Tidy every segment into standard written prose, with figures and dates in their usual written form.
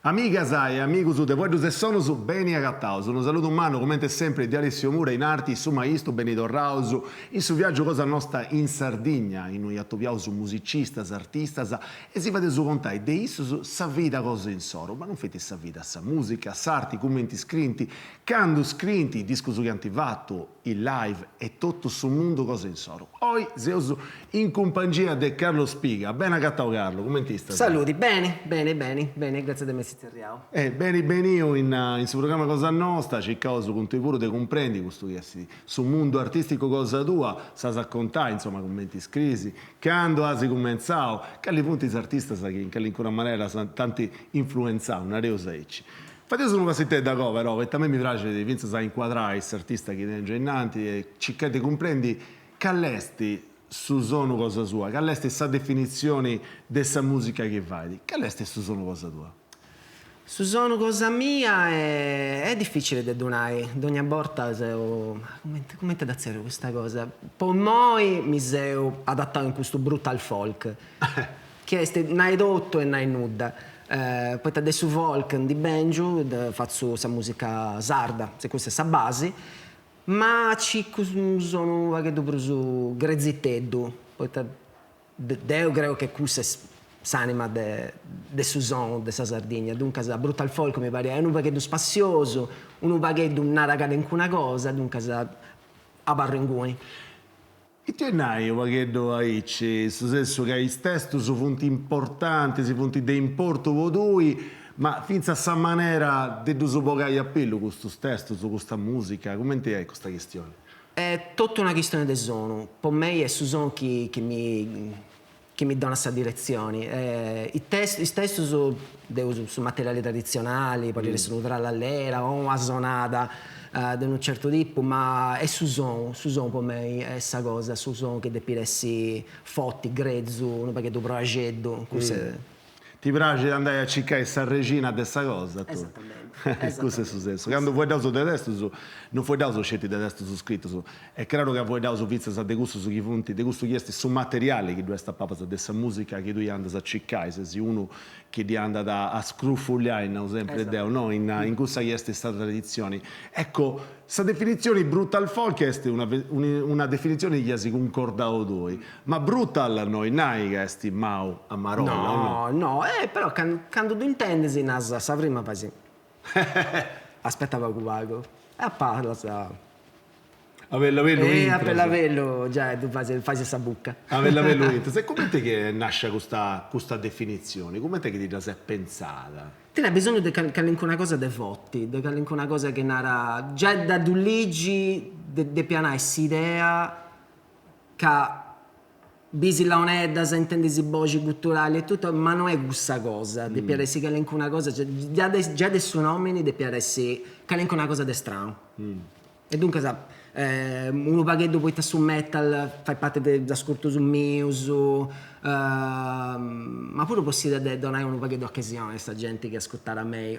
Amigas e amigus de Fueddus e Sonus, beni agataus. Unu saludu mannu, comente sempri, de Alessio Mura in arti, su maistu, beni torraus in su viaggiu cosa nosta in Sardigna, innui atobiaus musicistas, artistas e si fadeus contai de issus sa vida cosa insoru, ma non feti sa vida, sa musica, s'arti, cumenti scrint, candu scrint, is discus chi ant fatu, is live e totu su mundu cosa insoru. Oi seus in cumpangia de Carlo Spiga. Beni agatau Carlo, cumenti istas? Saludi, beni, beni, beni, beni, gratzias de m'essi tzerriau. E beni beniu in in su programma cosa nosta, circaus cun tui puru de cumprendi custu chi est su mundu artisticu cosa tua, s'as a contai, insoma, cumenti scrisi, candu as cumentzau, cali funt is artistas chi in calincuna manera t'ant influentzau, nareus aici. Fadeus unu passiteddu a coa però, poita a mei mi praxit fintzas a incuadrai s'artista chi tengiu innanti e circai de cumprendi cal'est su sonu cosa sua, cal'est sa definitzioni de sa musica chi fait. Cal'est su sonu cosa tua? Su sonu cosa mia est dificili de ddu nai, dogna borta seu, ma cumenti cumenti dda tzerriu custa cosa, po immoi mi seu adatau in custu brutal folk Chi est nai totu e nai nudda, poita de su folk ndi bengiu, fatzu sa musica sarda, e custa est sa basi, ma circu unu sonu unu pagheddu prus greziteddu, poita deu creu che cussa est s'anima de de su sonu de sa Sardigna, duncas brutal folk mi pariat unu pagheddu spassiosu, unu pagheddu narat calincuna cosa, duncas abarru inguni. Ite nai u' pagheddu aici, in su sensu ca is testus funt importantis, funt de importu po tui, ma fintzas sa manera de ddus bogai a pillu custus testus, custa musica, cumenti est custa chistioni? Est totu una chistioni de sonu, po mei est su sonu chi chi mi chi mi donat sa diretzioni. Is testus deu usu su materiali traditzionali, podit essi unu trallallera o una sonada de unu certu tipu, ma est su sonu, su sonu po mei est sa cosa, su sonu chi depit essi forti, grezu, unu pagheddu proaxeddu, cussu est. Ti praxit andai a circai s'arrexina de sa cosa, tui. Esatamenti. Cussu est su sensu. Candu fueddaus de testus, non fueddaus sceti de testus scritus, est craru ca fueddaus fintzas de cussus chi funt, de cussu chi est su materiali chi ddu est a palas de sa musica chi tui andas a circai, ses unu chi ddi andat a scrufuliai, nau sempri deu, no, in cussa chi est sa traditzioni. Ecco, Sa definitzioni brutal folk est una una definitzioni chi as cuncordau tui, ma brutal no 'olit nai ca est mau a marolla, o no? No, no, eh però candu ddu intendis nas sa prima fais aspetta pagu pagu e a palas A bellu a bellu intras. A bellu a bellu giai ddu fais fais sa bucca. A bellu a bellu intras. E cumenti chi est nascia custa custa definitzioni, cumenti chi ti dda ses pentzada? Tenia bisongiu de calincuna cosa de forti, de calincuna cosa chi narat, giai da ddu ligi depia nai s'idea ca bisi launeddas, intendis boxi guturali e totu, ma no est cussa cosa, depiat essi calincuna cosa, giai de su nomini depiat essi calincuna cosa de stranu. E duncas unu pagheddu poita su metal fait parti de is ascurtus mius, ma puru po s'idea de donai unu pagheddu ocasioni a sa genti chi ascurtat a mei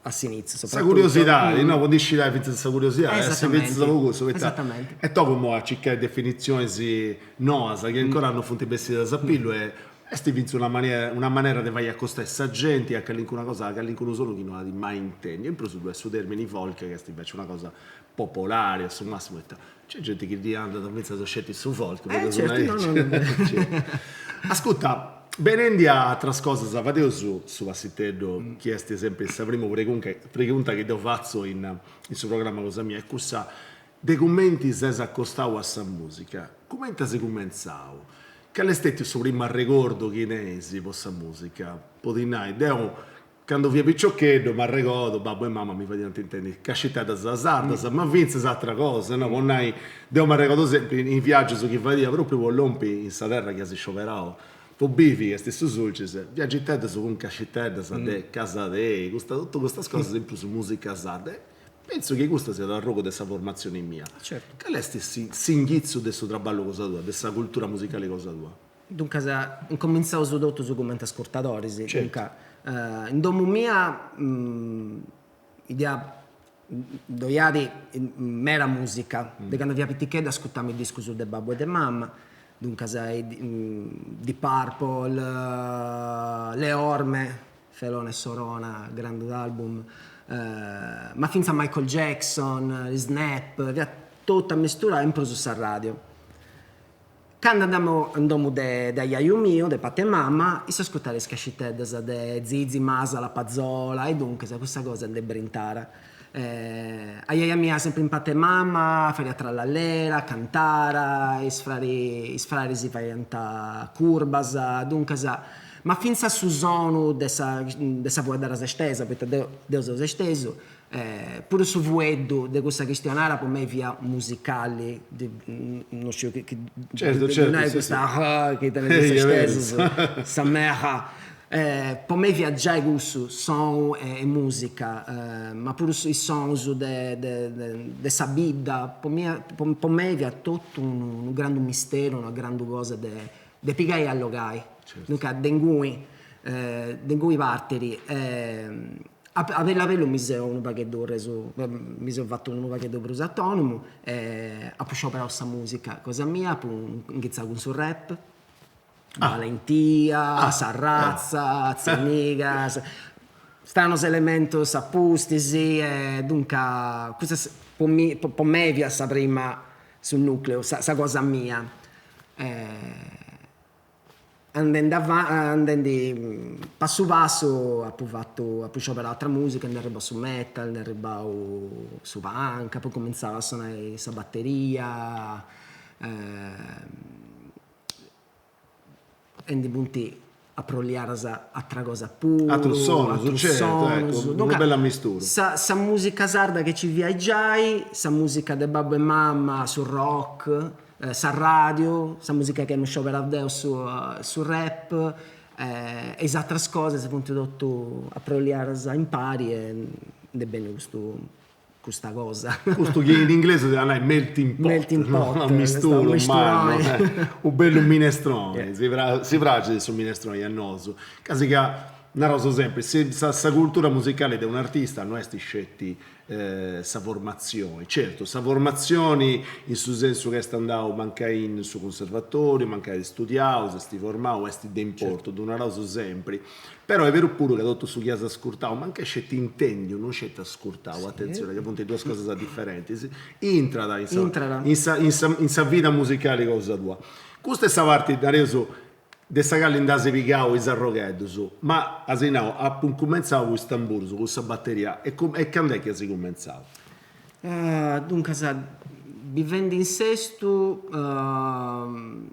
a s'initziu Sa soprattutto. curiosidadi, no, po ndi scidai fintzas sa curiosidadi, essi fintzas po cussu, poita est togu imoi a circai definitzionis noas chi ancora non funt bessidas a pillu e est fintzas una manera una manera de fai acostai sa genti a calincuna cosa, a calincunu sonu chi no at mai intendiu, in prus ddu est su termini folk chi est inveci una cosa popolari a su massimu poita nc'est genti chi ddi andat fintzas sceti su folk, Eh certu, no no. Ascurta, benendi a ateras cosas, fadeus su passiteddu chi est sempri sa primu pregunta chi deu fatzu in su programma cosa mia, est cussa de cumenti ses acostau a sa musica, cumenti as cumentzau, cali est stetiu su primu arregordu chi tenis po sa musica, po ti nai, deu Candu fia piciocheddu m'arregodu, babbu e mama mi fadiant intendi casciteddas sardas, ma fintzas atera cosa, no, po nai, deu m'arregodu sempri in viaggius chi fadia propriu po lompi in sa terra chi as scioberau po bivi, est su Sulcis, viagiteddas cun casciteddas de Casadei, custa totu custas cosas in prus musica sarda e pentzu chi custa siat arrogu de sa formatzioni mia. Certu. Cali est s'inghitzu de su traballu cosa tua, de sa cultura musicali cosa tua? Duncas, incomintzaus totus cumenti ascurtadoris, duncas in domu mia ddoi at meda musica, de candu fia piticheddu ascurtamu is discus de babbu e de mama, duncas Deep Purple, Le Orme. Felone Sorona, grandu album, ma fintzas Michael Jackson, Snap, fiat totu amesturau, in prus sa radio. Candu andamu in domu de de aiaiu miu, de parte 'e mama, issu ascurtàt is casciteddas de Zizi, Masala, Pazzola e duncas cussa cosa nd'est brintada. Aiaia mia sempri in parte 'e mama fadiat trallallera, cantàt, is frari is fraris fadiant curbas, duncas, ma fintzas su sonu de sa de sa fueddada sestesa, poita deu deu seu sestesu Puru su fueddu de cussa chistionada po mei fiat musicali, no sciu chi ddu nai custa chi tenint is sestesus, sa meha, po mei fiat giai cussu sonu e musica, ma puru is sonus de de sa bidda, po po mei fiat totu unu grandu misteru, una grandu cosa de de pigai e allogai, duncas de ingui de ingui partiri A bellu a bellu mi seu unu pagheddu resu, mi seu fatu unu pagheddu prus autonomu e apu scioberau sa musica cosa mia, apu inghitzau cun su rap, Balentia, Sa Razza, Tzenigas, Stranos Elementos a pustis e duncas custa po mi po mei fiat sa prima su nucleu, sa cosa mia Andendi andendi passu passu apu fatu, apu scioberau atra musica, nd'est arribau su metal, nd'est arribau su punk, apu cumintzau a sonai sa bateria e ndi funt aproliadas atras cosas puru. Atrus sonus, certu, eccu, unu bellu ammisturu. Sa sa musica sarda chi ci fiat giai, sa musica de babbu e mama, su rock sa radiu, sa musica chi apu scioberau deu su su rap e is atras cosas funt totu aproliadas impari e nd'est benniu custu custa cosa. Custu chi in inglesu si iat a nai melting pot, melting pot, unu misturu mannu, unu bellu minestroni, si praxit su minestroni a nosu, casi ca naraus sempri, sa cultura musicali de un'artista no est sceti sa formatzioni, certu sa formatzioni in su sensu ca est andau mancai in su cunservatoriu, mancai at studiau, s'est formau, est de importu, ddu naraus sempri, però est beru puru ca totu su chi as ascurtau, mancai sceti intendiu, non sceti ascurtau, atentzioni ca funt duas cosas diferentis, intrat in sa in sa vida musicali cosa tua. Custa est sa parti, nareus, de sa cali nd'as pigau is arrogheddus, ma as nau, apu incumentzau cun is tamburus, cun sa bateria, e e cand'est chi as cumentzau? Duncas, bivendi in Sestu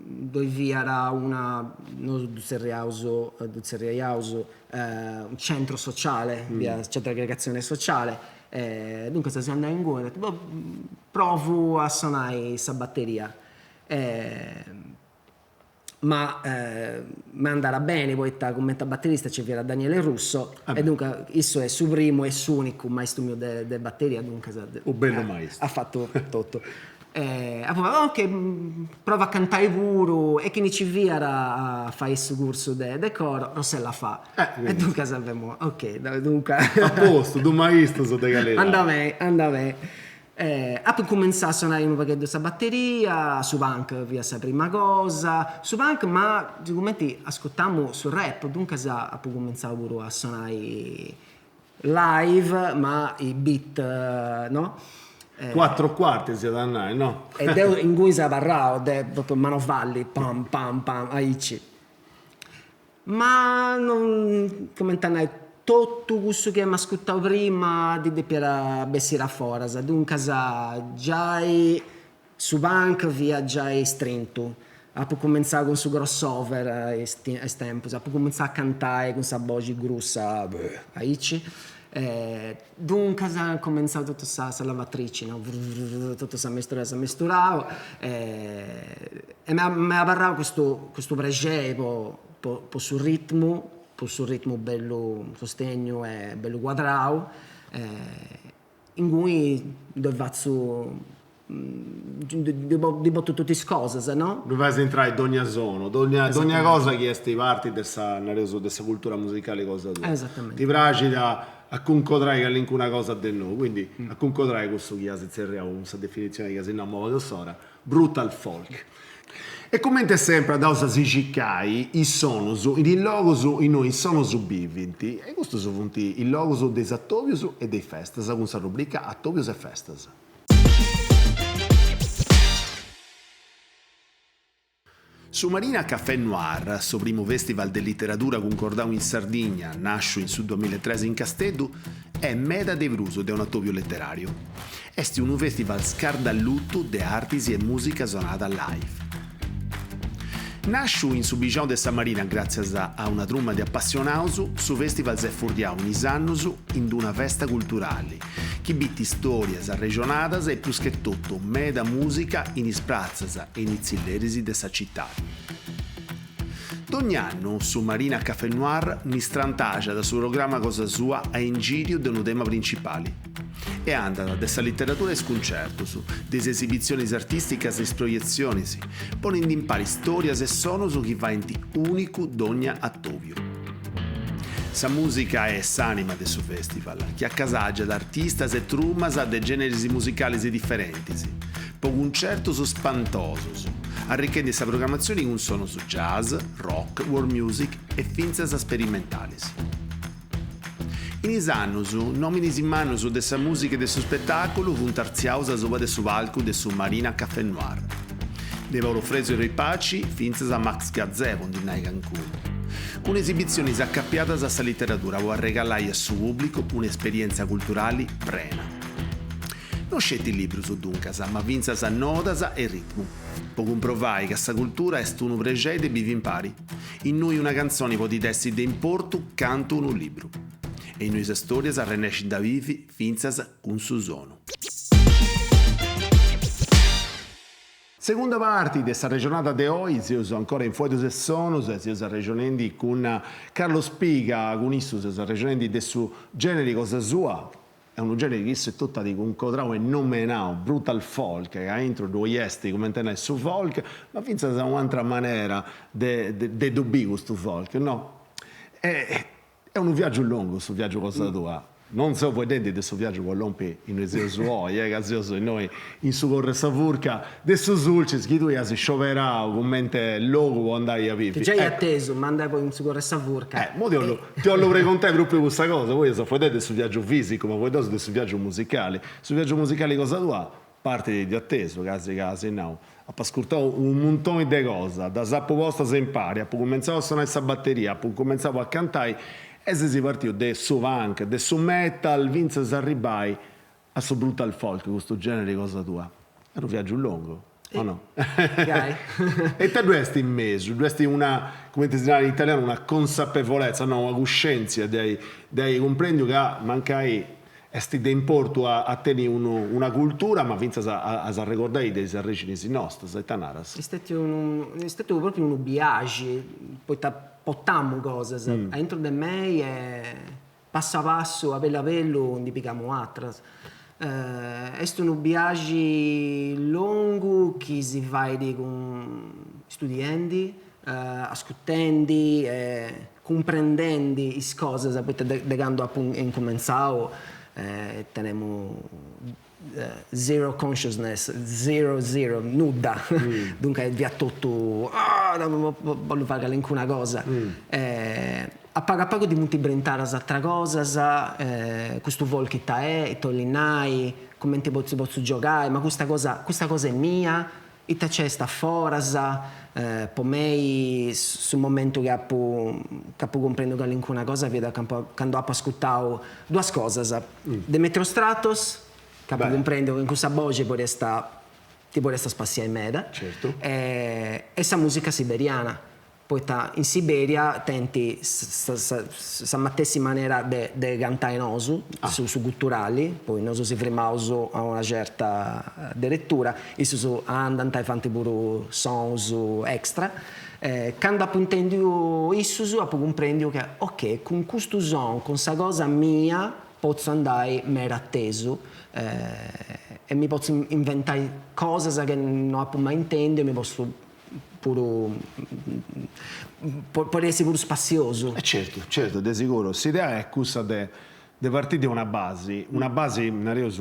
ddoi fiat una, nosu ddu tzerriaus, ddu tzerriaiaus un centro sociale, fiat centro di aggregazione sociale, duncas seu andau inguni e apu nau, boh, provu a sonai sa bateria Ma m'est andada beni poita cumenti a baterista nci fiat Daniele Russo e duncas issu est su primu e s'unicu maistu miu de bateria duncas U bellu maistu. At fatu totu. Apu fatu ok provu a cantai puru e chini nci fiat a fai su cursu de coro Rossella Fà e duncas femu ok duncas. A postu, dus maistus de calidadi. Andat beni andat beni Apu incumentzau a sonai unu pagheddu sa bateria, su punk fiat sa prima cosa, su punk ma sigumenti ascurtamu su rap, duncas apu cumentzau puru a sonai live ma i beat no. Quattro quarti s'iat a nai, no? E deu inguni seu abarrau, de propriu manovalli, pam pam pam, aici. Ma non, cumenti a nai, totu cussu chi emu ascurtau prima ndi depiat bessiri a foras, duncas giai su punk fiat giai strintu, apu cumentzau cun su crossover a is tempus, apu cumentzau a cantai cun sa boxi grussa aici Duncas at cumentzau totu sa sa lavatrici no, totu s'amesturau s'amesturau e m'est abarrau custu custu prexeri po po su ritmu, po su ritmu bellu susteniu e bellu cuadrau inguni ddoi fatzu ddi potu totu is cosas, no? Ddu fais intrai dogna sonu, dogna dogna cosa chi est parti de sa, nareus, de sa cultura musicali cosa tua. Esatamenti. Ti praxit a a cuncodrai calincuna cosa de nou, quindi a cuncodrai cussu chi as tzerriau cun sa definitzioni chi as nau imoi cuss'ora, brutal folk. E comente sempri andaus a si circai is sonus in is logus innui is sonus bivint e custus funt is logus de is atobius e de is festas cun sa rubrica Atobius e festas. Su Marina Cafè Noir, su primu festival de literadura cuncordau in Sardigna, nàsciu in su duamillaetres in Casteddu, est meda de prus de un'atòbiu leteràriu. Est unu festival scardallutu de artis e mùsica sonada live. Nàsciu in su bixinau de sa Marina gràtzias a una truma de apassionaus, su festival s'est furriau in is annus in d-una festa culturali, chi bit istòrias arrexonadas e prus che totu meda mùsica in is pratzas e in is tzilleris de sa citadi. Dogna annu su Marina Cafè Noir ndi strantaxat su programma cosa sua a ingìriu de unu tema principali e andat de sa literadura a is cuncertus, de is esibitzionis artìsticas a is proietzionis, ponendi impari istòrias e sonus chi faint ùnicu dogna atòbiu. Sa mùsica est s'ànima de su festival, chi acasàgiat artistas e trumas de gèneris musicalis diferentis, po cuncertus spantosus, arrichendi sa programatzioni cun sonus jazz, rock, world music e fintzas sperimentalis. In is annus, nòminis mannus de sa mùsica e de su spetàculu funt artziaus asuba de su palcu de su Marina Cafè Noir. De Paolo Fresu e Roy Paci fintzas a Max Gazzè po ndi nai cancunu. Cun esibitzionis acapiadas a sa literadura po arregalai a su pùblicu un'esperièntzia culturali prena. No sceti librus, duncas, ma fintzas nodas e ritmu, po cumprovai ca sa cultura est unu prexei de bivi impari, innui una cantzoni podit essi de importu cantu unu libru, e innui is stòrias arrennescint a bivi fintzas cun su sonu. Segunda parti de s'arrexonada de oi, seus ancora in Fueddus e Sonus e seus arrexonendi cun Carlo Spiga, cun issu seus arrexonendi de su generi cosa sua, est unu generi chi issu etotu at cuncodrau e nomenau brutal folk, ca aintru ddoi est, cumenti a nai, su folk, ma fintzas u'antra manera de ddu biri custu folk, no? Est unu viàgiu longu su viàgiu cosa tua. Non seu fueddendi de su viàgiu po lompi innui seus oi, ca seus innoi in su Corr'e sa Furca de su Sulcis chi tui as scioberau cumenti logu po andai a bivi. Chi giai atesu, ma andai poi in su Corr'e sa Furca. Eh, mo ti 'ollu ti 'ollu pregontai propriu custa cosa, poi eus a fueddai de su viàgiu fisicu, ma fueddaus de su viàgiu musicali. Su viàgiu musicali cosa tua Partit de atesu, casi ca as nau, apu ascurtau unu muntoni de cosas, ddas apu postas impari, apu cumentzau a sonai sa bateria, apu cumentzau a cantai e ses partiu de su punk, de su metal, fintzas a arribbai a su brutal folk, custu generi cosa tua. Est unu viaggiu longu, o no? Gai. E ita ddu est in mesu? Ddu est una, cumenti si narat in italianu, una consapevolezza, no, una cuscientzia de ai de ai cumprendiu ca mancai Est de importu a tenni una cultura ma fintzas a s'arregordai de is arrexinis nostas, ita naras? Est stetiu unu, est stetiu propriu unu biaxi, poita portamu cosas aintru de mei e passu a passu, a bellu a bellu ndi pigamu atras. Est unu biaxi longu chi si fait cun studiendi, ascurtendi e cumprendendi is cosas, poita de candu apu incumentzau tenemu zero consciousness, zero zero, nudda, duncas fiat totu bollu fai calincuna cosa a pagu a pagu ti funt brintadas atras cosas, custu folk ita est, ita 'olit nai, cumenti potzu potzu giogai, ma custa cosa custa cosa est mia Ita nc'est a foras, po mei su momentu chi apu chi apu cumprendiu calincuna cosa fiat candu apu ascurtau duas cosas, Demetrio Stratos, chi apu cumprendiu chi cun cussa boxi podiast ti podiast spassiai meda, e sa musica siberiana poita in Siberia tenint sa matessi manera de cantai nosu, su guturali, poi nosu si frimaus a una certa deretura, issus andant e faint puru sonus extra, candu apu intendiu issus apu cumprendiu ca ok cun custu sonu, cun sa cosa mia potzu andai meda atesu e mi potzu inventai cosas chi no apu mai intendiu e mi potzu puru podit essi puru spassiosu. E certu, certu, de siguru. S'idea est cussa de de partiri de una basi, una basi, nareus,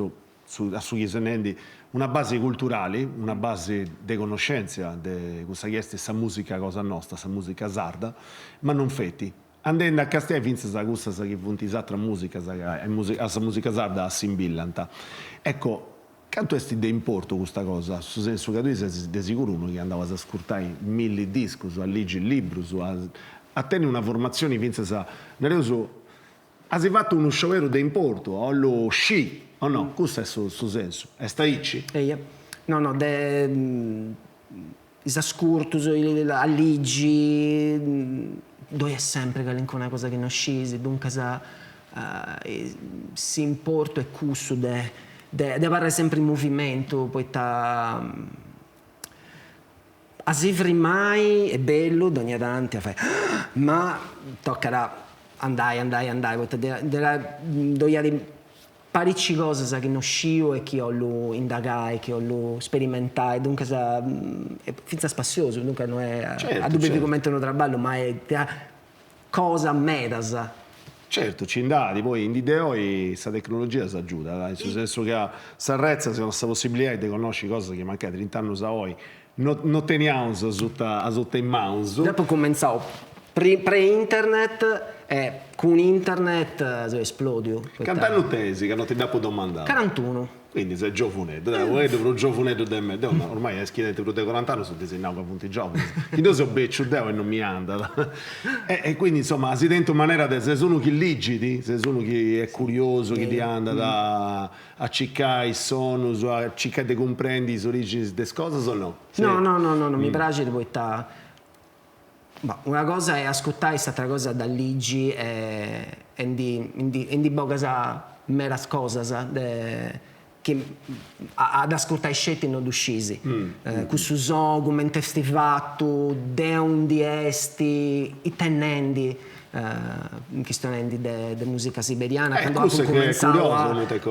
a su chi seu nendi, una basi culturali, una basi de connoscèntzia de cussa chi est sa musica cosa nosta, sa musica sarda, ma non feti, andendi a castiai fintzas a cussas chi funt is atras musicas chi a sa musica sarda assimbillant. Ecco, cantu est de importu custa cosa, su sensu ca tui ses de siguru unu chi andau a ascurtai milli discus, a ligi librus, a tenni una formatzioni fintzas, nareus, As fatu unu scioberu de importu, 'ollu scì o no, custu est su sensu, est aici? Eia. No, no, de is ascurtus, a ligi, ddoi est sempri calincuna cosa chi no scis, duncas s'importu est cussu de de abarrai sempri in movimentu, poita A si frimai est bellu dogna tanti a fai ma tocat a andai andai andai poita ddoi at parici cosas chi no sciu e chi 'ollu indagai, chi 'ollu sperimentai, duncas est fintzas spassiosu, duncas no est a ddu bivi cumenti unu traballu ma est cosas medas. Certu, ci nd'at, poi in dì de oi sa tecnologia s'agiudat, in su sensu ca s'arretza si donat sa possibilidadi de connosci cosas chi mancai trint'annus a oi no no teniaus asuta asuta is manus. Deu apu cumentzau pre-internet e cun internet seu esplodiu. Cant'annus tenis ca no ti dd'apu domandau? Carantunu. Quindi ses giovuneddu, dai, unu pagheddu prus giovuneddu de mei, deu ormai is chi tenint prus de corant'annus ddis nau ca funt giovunus, chi deu seu beciu deu e non mi andat. E quindi insoma as tentu manera de, ses unu chi ligit, ses unu chi est curiosu, chi ddi andat a circai is sonus, a circai de cumprendi is originis de is cosas o no? No, no, no, no, mi praxit poita una cosa est ascurtai, s'atera cosa est a ligi e ndi ndi bogas medas cosas de chi a dd'ascurtai sceti no ddu scis. Cussu sonu cumenti est fatu, de aundi est, ita est nendi, chistionendi de musica siberiana, candu apu cumentzau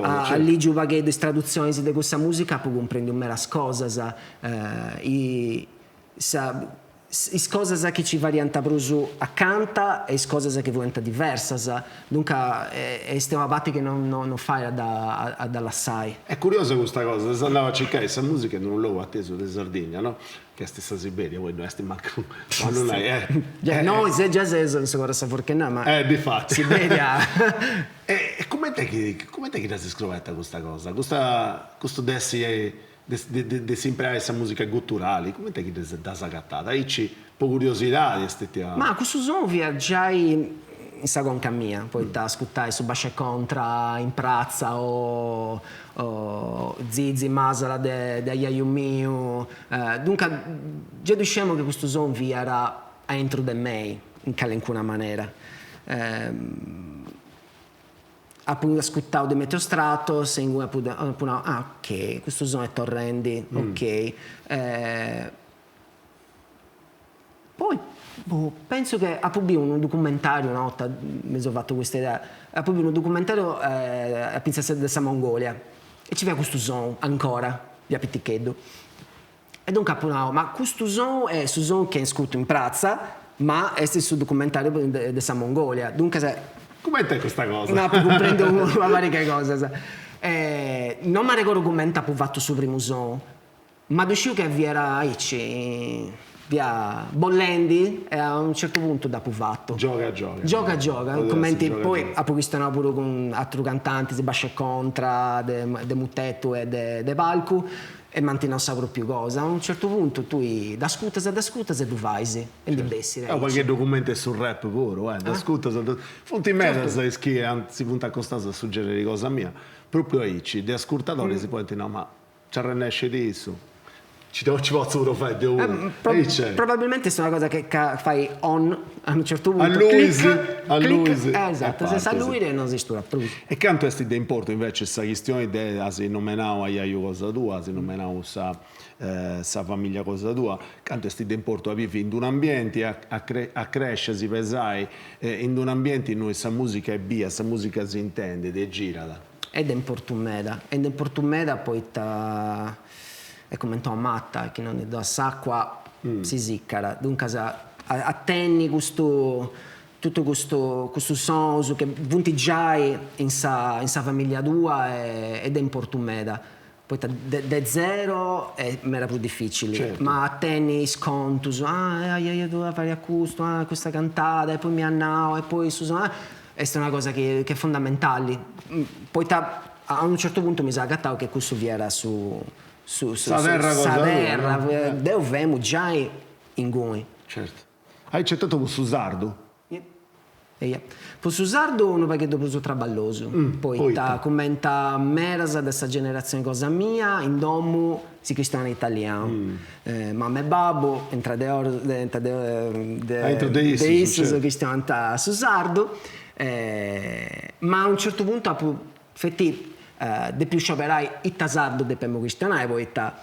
a ligi u' pagheddu is tradutzionis de cussa musica apu cumprendiu medas cosas, sa is cosas chi ci fadiant prus acanta e is cosas chi fuant diversas, duncas est una parti chi non non fait a dda a dda lassai. Est curiosa custa cosa, ses andau a circai sa musica in unu logu atesu de Sardigna, no? Chi est sa Siberia, poi no est mancu, po ddu nai, eh. Innoi già seus in su coru 'e sa furca 'e nai, ma. Eh difati. Siberia. E cumenti chi cumenti chi dd'as iscoberta custa cosa, custa custu de essi De s'impreai sa musica guturali, cumenti est chi dd'as agatada? Aici po curiosidadi est stetia? Ma cussu sonu fiat giai in sa conca mia, poita ascurtai su basciu e contra in pratza o Zizi Masala de aiaiu miu, duncas giai ddu sciemu chi custu sonu fiat aintru de mei in calincuna manera. Apu ascurtau Demetrio Stratos e inguni apu apu nau, ah ok, custu sonu est torrendi, ok. Poi boh, pentzu che apu biu unu documentariu una 'orta, mi seu fatu custa idea, apu biu unu documentariu apitzus de sa Mongolia e nci fiat custu sonu ancora, fia piticheddu. E duncas apu nau, ma custu sonu est su sonu chi ascurtu in pratza, ma est su documentariu de sa Mongolia, duncas. Cumenti est custa cosa? No apu cumprendiu una pariga 'e cosas. No m'arregodu cumenti apu fatu su primu sonu, ma ddu sciu che fiat aici, fia bollendi e a unu certu puntu dd'apu fatu. Gioga gioga. Gioga gioga, cumenti poi apu chistionau puru cun atrus cantantis, basciu e contra, de mutetu e de palcu E m'ant nau sa propriu cosa, a unu certu puntu tui dd'ascurtas dd'ascurtas e ddu fais e ndi bessit aici. Est u' pagheddu cumenti est su rap puru, eh, dd'ascurtas, funt medas is chi si funt acostaus a su generi cosa mia, propriu aici, de ascurtadoris poi ant nau ma nci arrennescit issu, ci potzu puru fai deu puru, aici est. Probabilmenti est una cosa chi ca fai on a unu certu puntu, clic, clic, esatto, s'alluit e non si studat prus. E cantu est de importu invece sa chistioni de as nomenau aiaiu cosa tua, as nomenau sa sa familia cosa tua, cantu est de importu a bivi in d'un'ambienti, a a cresci, a si pesai in d'un'ambienti innui sa musica est bia, sa musica s'intendit e girat. Est de importu meda, est de importu meda poita est cumenti una mata chi non ddi donat s'acua si siccat, duncas a tenni custu. Totu custu custus sonus chi funt giai in sa in sa familia tua est de importu meda, poita de de zero est meda prus dificili, ma a tenni is contus, ah aiaiu tua fadiat custu, ah custa cantada e poi m'iat nau e poi su sonu, est una cosa chi est fundamentali, poita a unu certu puntu mi seu agatau che cussu fiat su su Sa terra cosa tua, sa terra, deu femu giai inguni. Certu. Aici etotu po su sardu? Eia. Po su sardu unu pagheddu prus traballosu, poita cumenti medas de sa generatzioni cosa mia in domu si chistionat italianu, mama e babbu intra de intra de issus chistionant su sardu, ma a unu certu puntu apu feti depiu scioberai ita sardu depemu chistionai, poita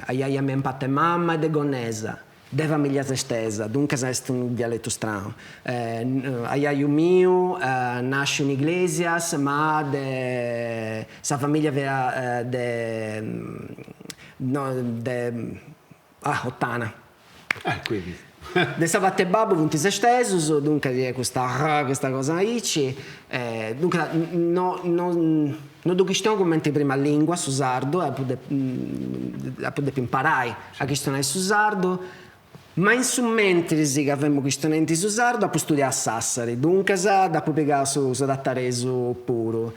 ajaja mia in part'e mama est de Gonnesa, De familia sestesa, duncas est unu dialetu stranu. Ajaju miu nasciu in Iglesias ma de sa familia fiat de no de ah Ottana. Eh quindi. De sa parte 'e babbu funt sestesus, duncas est custa custa cosa aici, duncas no no No ddu chistiono cumenti prima lingua su sardu, apu apu depiu imparai a chistionai su sardu, ma in su mentris ca femu chistionendi su sardu apu studiau a Sassari, duncas dd'apu pigau su su tataresu puru.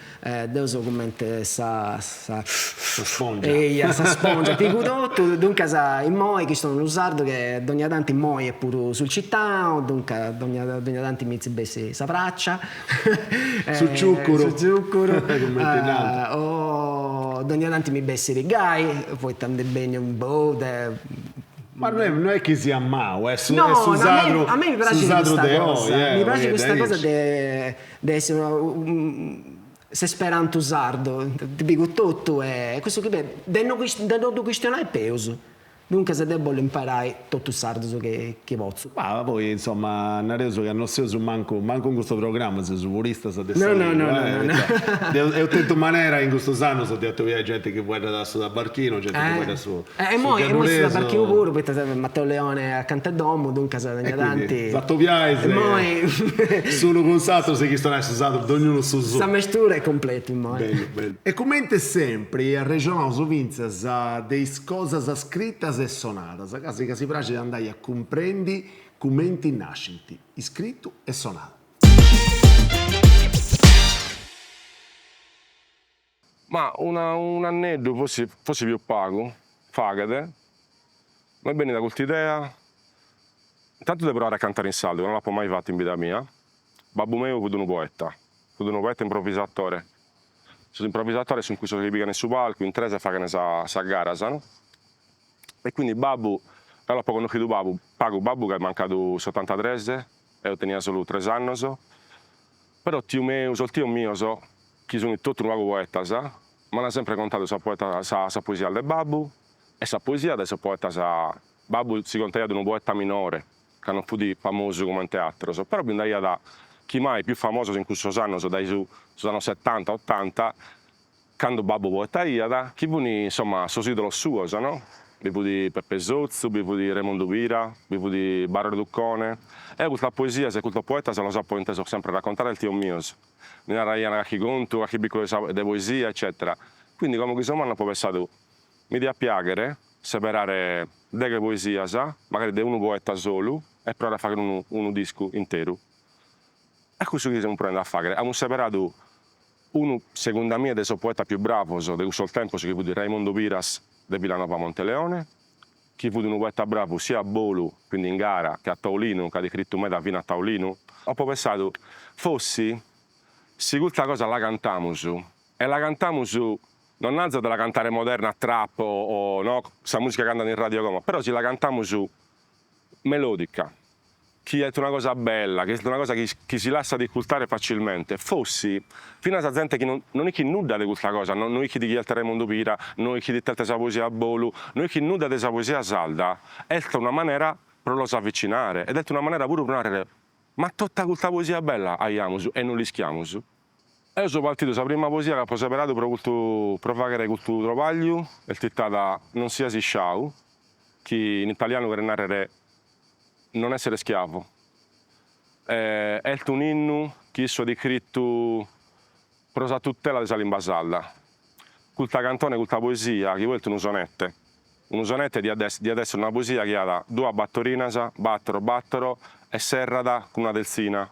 Deu seu cumenti sa sa Sa spongia. Eia, sa spongia, pigu totu, duncas immoi chistiono unu sardu che dogna tanti immoi est puru sulcitanu, duncas dogna dogna tanti mi nci bessit sa pracia Su ciuccuru. Su ciuccuru. O dogna tanti mi bessit gai, poita ndi benit boh de. Ma no est no est chi siat mau, est su est su sardu No, a mei mi su praxit sardu custa de oi, cosa, eh, mi praxit custa cosa aici. de de essi una s'esperantu sardu, ti pigu totu e cussu chi de no de no ddu chistionai est peus Duncas deu bollu imparai totu is sardus chi potzu. Ma poi insoma nareus ca no seus mancu mancu in custu programma seus puristas de sa lingua eh poita deu eus tentu manera in custus annus de atobiai genti chi fueddat su tabarchinu genti chi fueddat su E immoi e immoi su tabarchinu puru poita Matteo Leone acanta 'e domu duncas dogna tanti S'atobiais immoi s'unu cun s'aturu si chistionais su sardu dognunu su suu. S'ammestura est cumpletu immoi. Bellu bellu. E cumenti sempri arrexonaus fintzas de is Cosas scritas e sonadas, casi ca si praxit andai a cumprendi cumenti nascint, iscritu e sonadu. Ma una un'anneddu, forsi forsi pius pagu, faghet, m'est bennida custa idea, intantu de proare a cantare in sardu, ca non l'apo mai fatu in vida mia, babbu meu fut unu poeta, fut unu poeta improvisatore Sos improvisatores sun cussos chi pigan in su palcu in tres e faghen sas garas no, e quindi babbu, eo l'apo connoschidu pagu pagu babbu ca est mancadu s'ottantatres, eo tenia solu tres annos, però tiu meu, sos tios mios, chi sun totu unu pagu poetas, m'an sempre contadu sa poeta sa poesias de babbu e sa poesia de sos poetas, babbu si contaiat unu poeta minore ca non fut famosu comente ateros, però bi nd'aiat chi mai pius famosos in cussos annos, dae su sos annos setanta, otanta, cando babbu poetaiat, chi fun insomma sos idolos suos no, bi fut Peppe Sozu, bi fut Remundu Pira, bi fut Barore Tuccone, eo custas poesias e custos poetas los apo intesos sempre raccontare dae tios mios, mi naraian carchi contu, carchi bicculu de poesia eccetera, quindi como chi so mannu apo pensadu Mi diat piaghere seberare deghe poesias, magari de unu poeta solu, e proare a faghere unu unu discu interu. Est cussu chi semus proende a faghere. Amus seberadu unu, segundu a mie, de sos poetas pius bravos de cussos tempos chi fut Raimondo Piras de Villanova Monteleone, chi fut unu poeta bravu sia a bolu, quindi in gara, che a taulinu, ca at iscritu meda fina a taulinu. Apo pensadu, fossi, si custa cosa la cantamus, e la cantamus Non narzo de la cantare moderna trap o no sa musica chi andat in radio como, però si la cantamus melodica, chi est una cosa bella, chi est una cosa chi chi si lassat iscurtare facilmente, fossi finas sa zente chi non non ischit nudda de custa cosa, no no ischit chie est Remundu Pira, no ischit ite est sa poesia a bolu, no ischit nudda de sa poesia sarda, est una manera pro los avvicinare ed est una manera puru pro narrer, ma tota custa poesia bella aiamus e non l'ischiamus. Eo so partidu sa prima poesia chi apo seberadu pro custu pro faghere custu trobagliu est istada Non sias isciau, chi in italianu cheret narrere non essere schiavo. Est un'innu chi issu at iscritu pro sa tutela de sa limba sarda. Custa cantone, custa poesia, chi poi est unu sonete, unu sonete diat diat essere una poesia chi at duas batorinas, batoro batoro, e serrat cun una tertzina.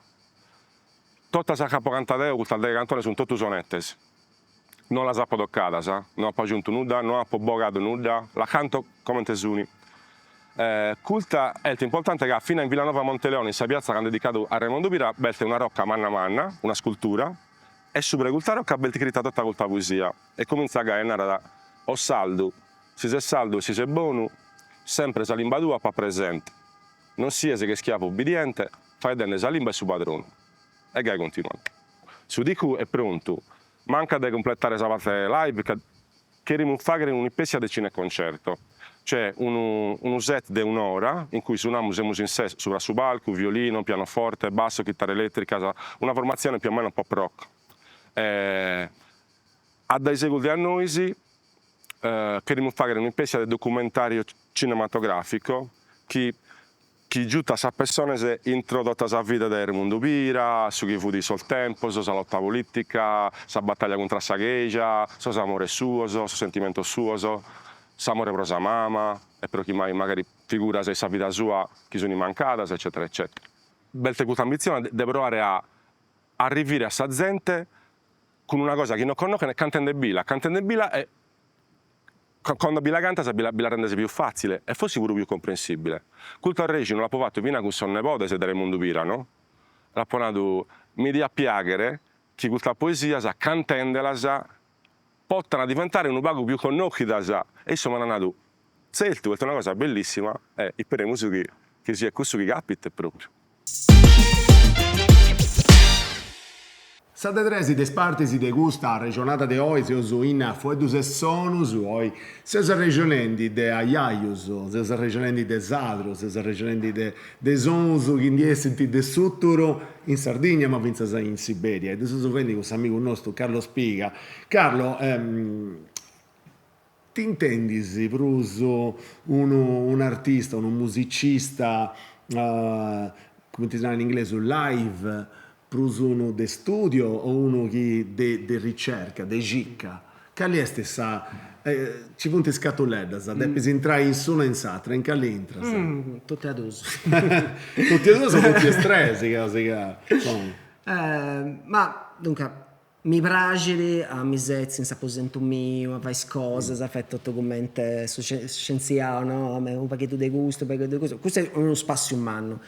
Totas sas chi apo cantadu eo, custas deghe cantones sunt totu sonetes. No las apo tocadas, no apo agiuntu nudda, no apo bogadu nudda, las canto comente sunt. Custa est importante ca fina in Villanova Monteleone, in sa piatza chi an dedicadu a Remundu Pira, b'est una rocca manna manna, una scultura, e subra 'e custa rocca b'est iscrita tota custa poesia e comintzat gai e narat, O sardu, si ses sardu e si ses bonu, sempre sa limba tua apa presente, non sies che ischiavu ubbidiente, faeddende sa limba 'e su padronu. E gai continuat. Su discu est prontu, mancat de cumpletare sa parte live ca cherimus faghere un'ispessia de cineconcerto, cioè unu unu set de un'ora in cui sunamus semus in ses subra su palcu, violino, pianoforte, basso, chitarra elettrica, una formatzione più o meno pop rock. A dae segus de a nois cherimus faghere un'ispessia de documentariu cinematografico chi chi giutat sas pessones intro tota sa vida de Remundu Pira, su chi fut sos tempos, sa lota politica, sa battaglia cuntra a sa cheja, sos amores suos, sos sentimentos suos, s'amore pro sa mama e pro chi mai magari figuras in sa vida sua chi sun mancadas eccetera eccetera. B'est custa ambitzione de proare a arrivire a sa zente cun una cosa chi no connochen cantende bila, cantende bila e Cando bi la cantas bi la bi la rendes pius fatzile e forsi puru pius comprensibile. Custu arrejonu l'apo fatu fina cun sos nebodes de Remundu Pira, no? L'apo nadu, mi diat piaghere chi custas poesias cantendelas potan diventare unu pagu pius connoschidas e issos m'an nadu, tzertu, est una cosa bellissima e isperemus chi chi siat cussu chi capitet propriu. Sa de tres de is partis de custa arrexonada de oi seus in Fueddus e Sonus, oi seus arrexonendi de ajajus, seus arrexonendi de sadru, seus arrexonendi de de sonus chi ndi essint de s'uturu in Sardigna ma fintzas in Siberia e ddu seus fendi cun s'amigu nostu Carlo Spiga. Carlo, T'intendis prus unu un'artista, unu musicista, cumenti si narat in inglesu, live, prus unu de studio o unu chi de de ricerca, de circa? Cali est sa ci funt is scatuleddas, depis intrai in s'una e in s'atra, in cali intras? Totu e duas. Totu e duas o totu e tres, casi ca, insoma. Ma duncas Mi praxit a mi setzi in s'aposentu miu, a fai is cosas, a fai totu cumenti su scientziau, no, unu pagheddu de custu, unu pagheddu de custu, custu est unu spassiu mannu.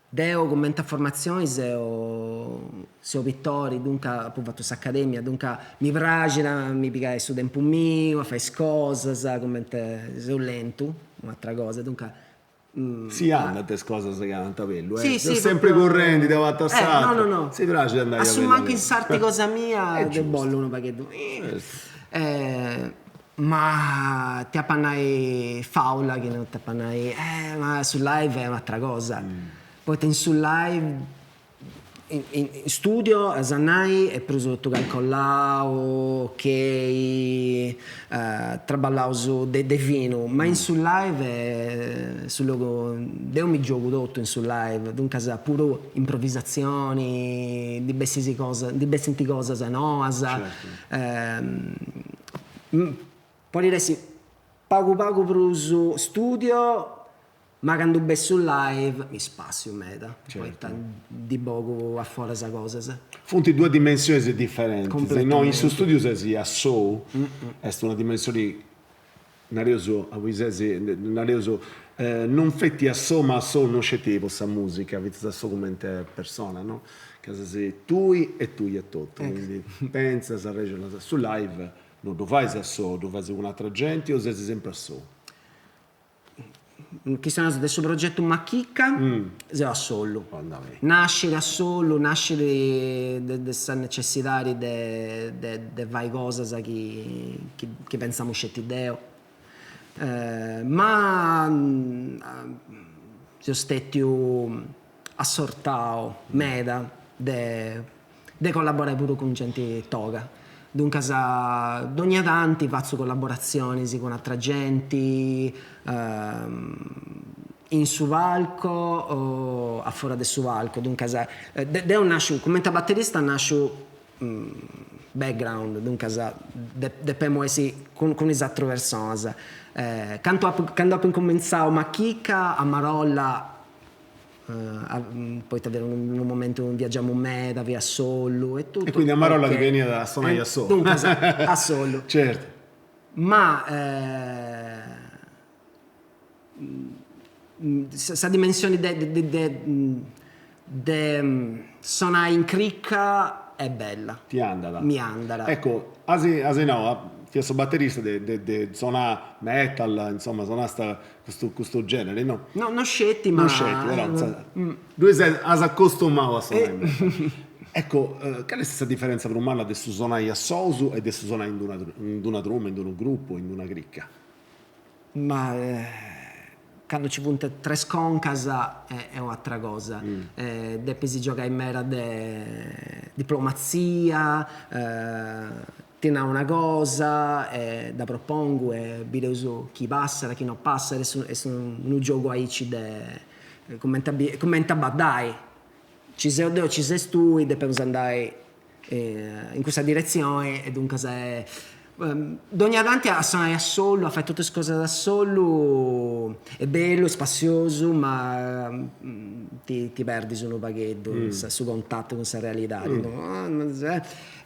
Deu cumenti a formatzioni seu seu pitori, duncas apu fatu s'academia, duncas mi praxit a mi pigai su tempus miu, a fai is cosas, cumenti seu lentu, un'atera cosa, duncas Si andant is cosas chi andant bellu, eh? Seu sempri currendi de una parti a s'atra. No, no, no. Si praxit andai a A su mancu in s'arti cosa mia deu bollu unu pagheddu. Ma ti apu a nai faula chi no t'apu a nai, eh ma su live est un'atera cosa. Poita in su live In studio, as a nai, est prus totu calcolau, ok, traballaus de finu, ma in su live su logu, deu mi giogu totu in su live, duncas puru improvisatzioni, ndi bessit cosas, ndi bessint cosas noas, podit essi pagu pagu prus studio Ma candu bessu live mi spassiu meda, poita ndi bogu a foras cosas. Funt duas dimensionis diferentis, no? In su studiu ses a sou, est una dimensioni, nareus, aundi ses, nareus, non feti a sou ma a sou non sceti po sa musica, fintzas a sou cumenti persona, no? Ca ses tui e tui etotu, quindi pentzas, arrexonas. Su live non ddu fais a sou, ddu fais cun atra genti o ses sempri a sou? Chistionaus de su progetu Machica, seu a solu. Nascit a solu, nascit de sa necessidadi de de fai cosas chi chi pentzamu sceti deu. Ma seu stetiu assortau meda de de collaborai puru cun genti toga, duncas dogna tanti fatzu collaboratzionis cun atra genti. In su palco o a fora de su palco, duncas deu nasciu, cumenti a baterista nasciu background, duncas depemu essi cun is atras personas. Cantu apu candu apu incumentzau Machica a marolla poita fiat unu momentu viaggiamu meda, fia solu e totu. E quindi a marolla ti beniat a sonai a solu. Duncas a solu. Certu. Ma sa dimensioni de de de sonai in cricca est bella. Ti andat. Mi andat. Ecco, as as nau, fiast su baterista de de de sonà metal, insoma, sonasta custu custu generi, no? No, no sceti ma. No sceti, però, tui ses, as acostumau a sonai metal. Ecco, cali est sa diferentza prus manna de su sonai a solu e de su sonai in d'una in d'una truma, in d'unu gruppu, in d'una cricca? Ma candu ci funt tres concas est u'atra cosa, depis giogai meda de diplomazia, ti nau una cosa e dda propongu e bideus chi passat, chi no passat, est unu giogu aici de cumenti cumenti a baddai, ci seu deu ci ses tui depeus andai in cussa diretzioni e duncas est dogna tanti a sonai a solu, a fai totu is cosas a solu est bellu, est spassiosu, ma ti ti perdis unu pagheddu su contatu cun sa realidadi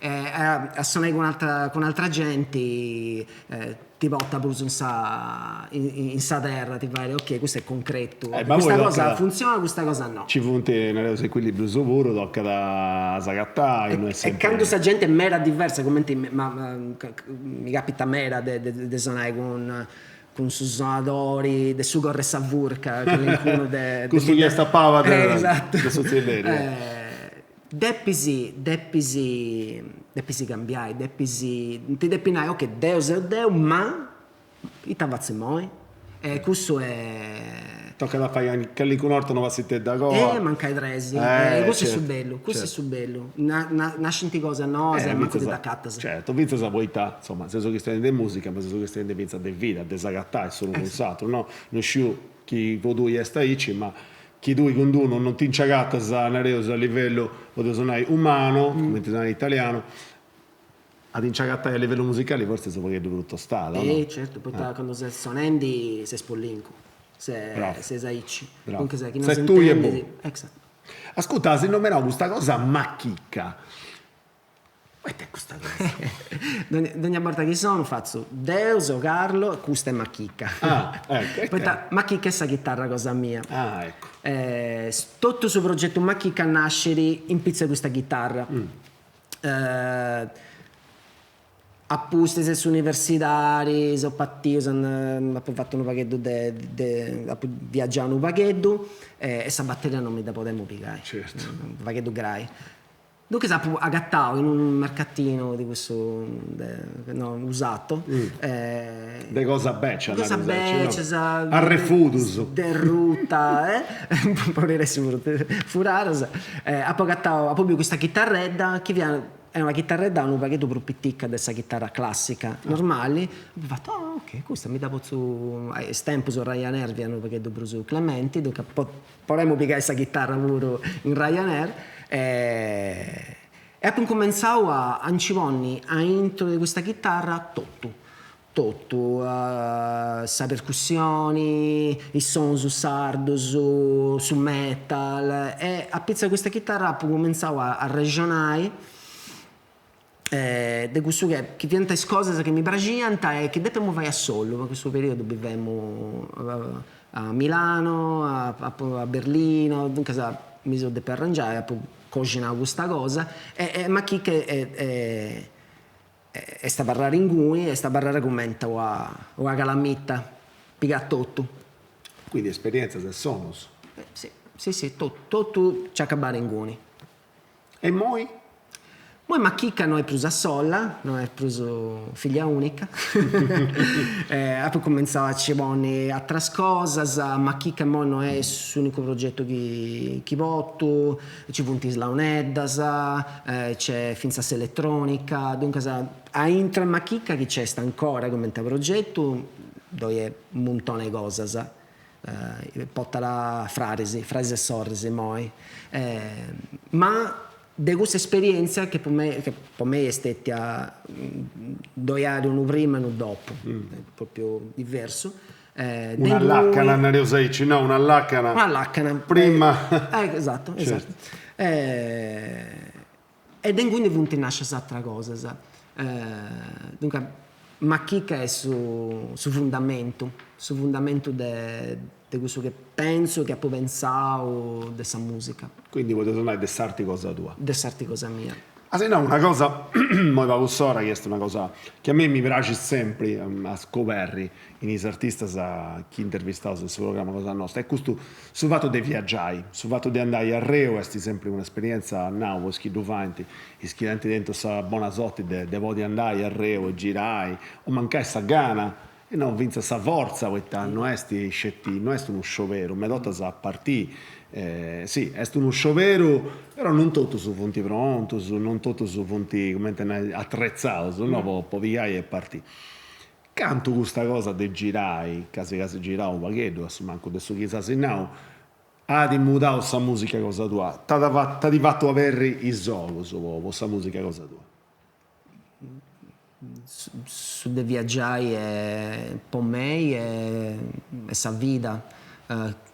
a sonai cun atra cun atra genti ti portat prus in sa in sa terra, ti fait ok custu est concretu, custa cosa funtzionat, custa cosa no. Ci funt, nareus, ecuilibrius puru, tocat a s'agatai, no est sempri. E candu sa genti est meda diversa, cumenti mi capitat meda de de sonai cun cun su sonadori de su corr'e sa furca, calincunu de. Cussu chi est a paba de su tzilleri. Depis, depis, depis cambiai, depis, ti depis nai, ok, deu seu deu, ma ita fatzu immoi? E cussu est. Tocat a fai calincuna 'orta unu passiteddu agoa. E mancai tres, cussu est su bellu, cussu est su bellu, nascint cosas noas e mancu ti dd'acatas. Certu, fintzas poita, insoma, seus chistionendi de musica, ma seus chistionendi fintzas de vida, de s'agatai s'unu cun s'aturu, no? No sciu chi po tui est aici, ma Chi tui cun d'unu non ti nci agatas, nareus, a livellu, podeus nai, umanu, cumenti si narat in italianu, a ti nci agatai a livellu musicali fortzis est unu pagheddu prus tostada, o no? Eh certu, poita candu ses sonendi ses spollincu, ses aici, duncas chi non s'intendit. Esatto. Ascurta, as nomenau custa cosa Machica Ma ita est custa cosa? Dogna borta chi sonu fatzu, deu seu Carlo e custa est Machica. Ah, ecco. Poita Machica est sa chitarra cosa mia. Ah, ecco. Totu su progetu Machica nascit in pitzu 'e custa chitarra. A pustis de s'universidadi seu partiu, apu fatu unu pagheddu de de apu viagiau unu pagheddu e sa bateria non mi dda podemu pigai. Certu. Unu pagheddu grai. Duncas apu agatau in unu mercatinu de cussu de no usato. De cosa beccia Cosa beccia Arrefudus. Derruta eh podit essi puru furadas apu agatau apu biu custa chitarredda chi fiat est una chitarredda unu pagheddu prus pitica de sa chitarra classica normali apu fatu ah ok custa mi dda potzu is tempus Ryanair fiat unu pagheddu prus clementi duncas Podemu pigai sa chitarra puru in Ryanair e apu incumentzau a nci ponni aintru de custa chitarra totu, totu, sa percussioni, is sonus sardus, su metal e apitzus de custa chitarra apu cumentzau a arrexonai de cussu che chi fiant is cosas chi mi praxiant e chi depemu fai a solu, ma in cussu periodu bivemu a Milano, a Berlino, duncas mi seu depiu arrangiai, apu coxinau custa cosa e Machica est abarrada inguni, est abarrada cumenti una una calamita, pigat totu. Quindi esperienzias e sonus. Si, si si, totu, totu nci acabat inguni. E immoi? Immoi Machica no est prus a sola, no est prus figlia unica, apu cumentzau a nci ponni ateras cosas, Machica immoi no est s'unicu progetu chi chi portu, nci funt is launeddas, nc'est fintzas s'eletronica, duncas aintru 'e Machica chi nc'est ancora cumenti a progetu ddoi est u' muntoni 'e cosas. Portat fradis, fradis e sorris immoi, ma de cussa esperientzia che po mei che po mei est stetia ddoi at unu prima e unu dopu, propriu diversu Una lacana, nareus aici, no, una lacana. Una lacana. Prima. Esatto, esatto. E de inguni funt nascias atras cosas. Duncas Makika est su su fundamentu, su fundamentu de de cussu chi pentzu e chi apu pentzau de sa musica. Quindi podeus nai de s'arti cosa tua. De s'arti cosa mia. A si nau una cosa, immoi pagu s'ora, chi est una cosa chi a mei mi praxit sempri a scoberri in is artistas chi intervistaus in su programma cosa nosta, est custu, su fatu de viagiai, su fatu de andai arreu est sempri un'esperienza, nau po is chi ddu faint, is chi ant tentu sa bona sorti de de podi andai arreu e girai, o mancai sa gana, e no fintzas sa fortza, poita no est sceti, no est unu scioberu, meda 'ortas a partì, si, est unu scioberu, però non totus funt prontus, non totus funt, cumenti nai, atretzaus, no, po po pigai e partì. Cantu custa cosa de girai, ca si ca as girau unu pagheddu, a su mancu de su chi s'as nau, at mudau sa musica cosa tua, t'at t'at fatu aberri is ogus po po sa musica cosa tua? Su de viagiai est po mei est sa vida,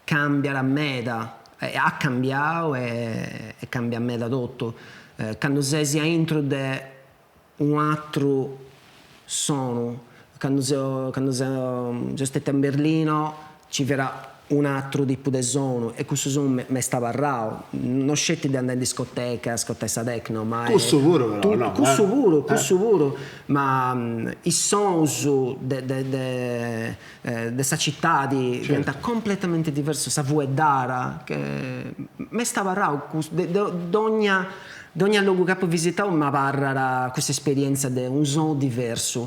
cambiat meda, at cambiau e cambiat meda totu, candu ses aintru de unu atru sonu, candu seu candu seu seu stetia in Berlino nci fiat un'atru tipu de sonu e cussu sonu m'est abarrau, no sceti de andai in discoteca e ascurtai sa techno ma Cussu puru però no Cussu puru, cussu puru, ma is sonus de de de de sa citadi fiant completamenti diversus, sa fueddara, m'est abarrau cussu, de dogna dogna logu chi apu visitau m'abarrat custa esperienza de unu sonu diversu.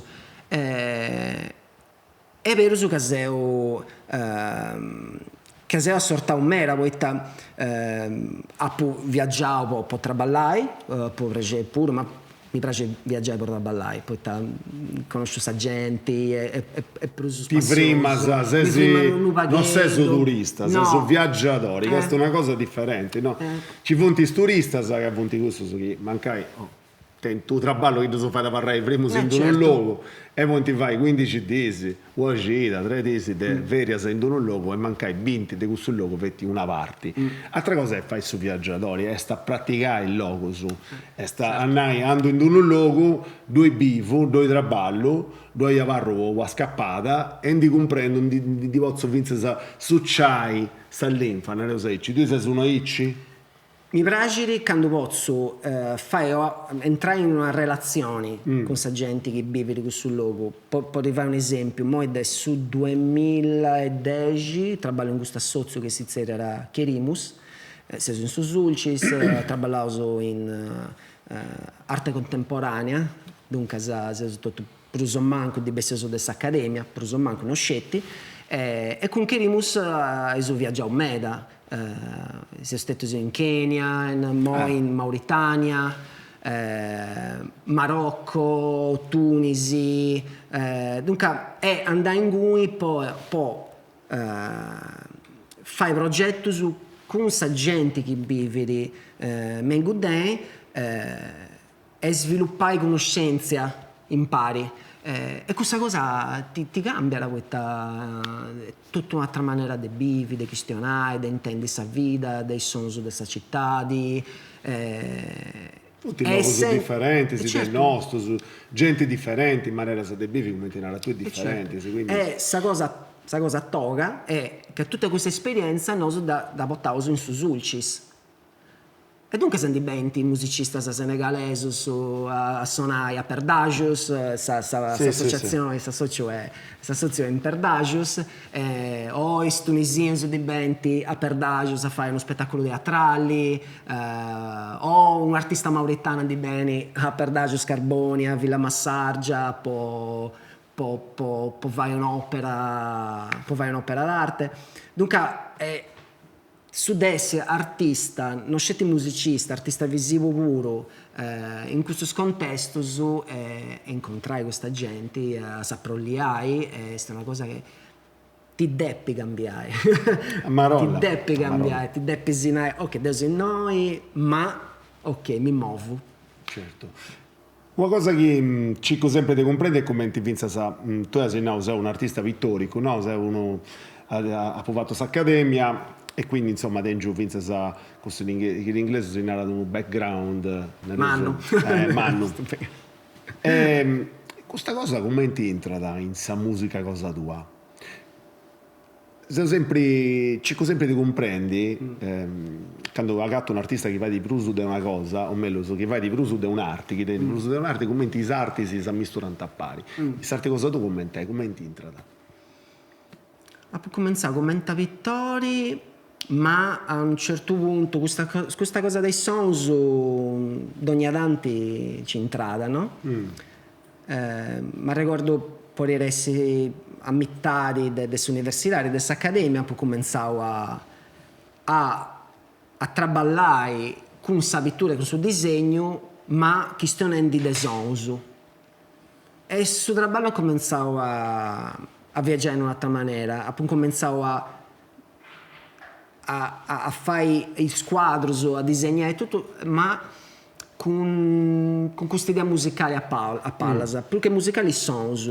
Est berus ca seu ca seu assortau meda poita apu viagiau po po traballai, po prexeri puru, ma mi praxit viagiai po traballai, poita connosciu sa genti e est prus spassiosu. Ti frimas, ses, non ses unu turista, ses unu viagiadori, ca est una cosa diferenti, no? Nci funt is turistas ca funt cussus chi mancai tenint unu traballu chi ddus fait abarrai frimus in unu logu e podint fai cuindixi dis, una cida, tres dis de ferias in unu logu e mancai bint de cussu logu feti una parti. Atra cosa est fai su viagiadori, est a praticai logus, est a nai andu in unu logu, ddoi bivu, ddoi traballu, ddoi abarru po una scapada e ndi cumprendu, ndi ndi potzu fintzas suciai sa linfa, nareus aici, tui ses unu aici? Mi praxit candu potzu fai intrai in una relatzioni cun sa genti chi bivit cussu logu. Po po ti fai un'esempiu, immoi de su duemilla e dexi traballu in custu assotziu chi si zerriat Cherimus, seus in su Sulcis, traballaus in arte contemporanea, duncas seus totu prus o mancu ndi bessius de s'academia, prus o mancu, no sceti, e cun Cherimus eus viagiau meda, seus stetius in Kenia, immoi in Mauritania, Marocco, Tunisi, duncas e andai inguni po po fai progetus cun sa genti chi bivit me ingudei e sviluppai connoscèntzia impari e cussa cosa ti ti cambiat poita est totu un'atra manera de bivi, de chistionai, de intendi sa vida, de is sonus de sa citadi Funt logus diferentis de is nostus, genti diferenti, maneras de bivi, cumenti naras tui, diferentis, quindi. E sa cosa sa cosa toga est ca totu custa esperienza nosu dda dda portaus in su Sulcis E duncas ndi benint musicistas senegalesus a sonai a Perdaxus, sa s'associatzioni, s'assotziu est s'assotziu est in Perdaxus, o is tunisinos ndi benint a Perdaxus a fai unu spetaculu teatrali, o un'artista mauritana ndi benit a Perdaxus Carbonia, Villamassargia po po po po fai un'opera po fai un'opera d'arte. Duncas Su de essi artista, no sceti musicista, artista visivu puru, in custus contestus e incontrai custa genti, a s'aprolliai, est una cosa chi Ti depi cambiai. Ti depi cambiai, ti depis nai, ok, deu seu innoi, ma ok, mi movu. Certu. Una cosa chi circu sempri de cumprendi est cumenti fintzas, tui as nau seu un'artista pitoricu, no, seu unu, apu fatu s'academia e quindi insoma tengiu fintzas cussu chi in inglesu si narat unu background mannu mannu. E custa cosa cumenti intrat in sa musica cosa tua? Seu sempri, circu sempri de cumprendi, candu agatu un'artista chi fait prus de una cosa, o mellus, chi fait prus de un'arti, chi tenit prus de un'arti, cumenti is artis s'ammisturant a pari. S'arti cosa tua cumenti est, cumenti intrat? Apu cumentzau cumenti a pitori, ma a unu certu puntu custa custa cosa de is sonus dogna tanti nci intrat, no? M'arregordu podit essi a mitadi de de s'universidadi, de s'academia, apu cumentzau a a a traballai cun sa pitura e cun su disegnu, ma chistionendi de sonus. E su traballu at cumentzau a a viagiai in un'atera manera, apu incumentzau a a a fai is cuadrus, a disegnai totu, ma cun cun custa idea musicali a a palas, prus che musicali is sonus.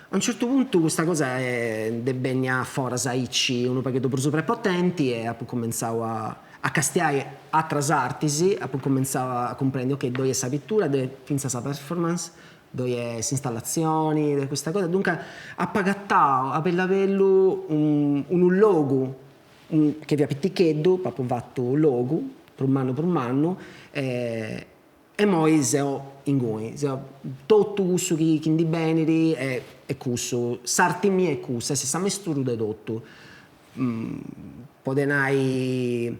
A unu certu puntu custa cosa nd'est bennia a foras aici unu pagheddu prus prepotenti e apu cumentzau a a castiai ateras artis, apu cumentzau a cumprendi, ok, ddoi est sa pitura, ddoi est fintzas sa performance, ddoi est s'installatzioni, ddoi est custa cosa, duncas apu agatau a bellu a bellu unu logu chi fiat piticheddu, apu fatu logu prus mannu prus mannu e immoi seu inguni, seu totu cussu chi chi ndi benit est cussu, s'arti mia est cussa, est s'amesturu de totu Po nai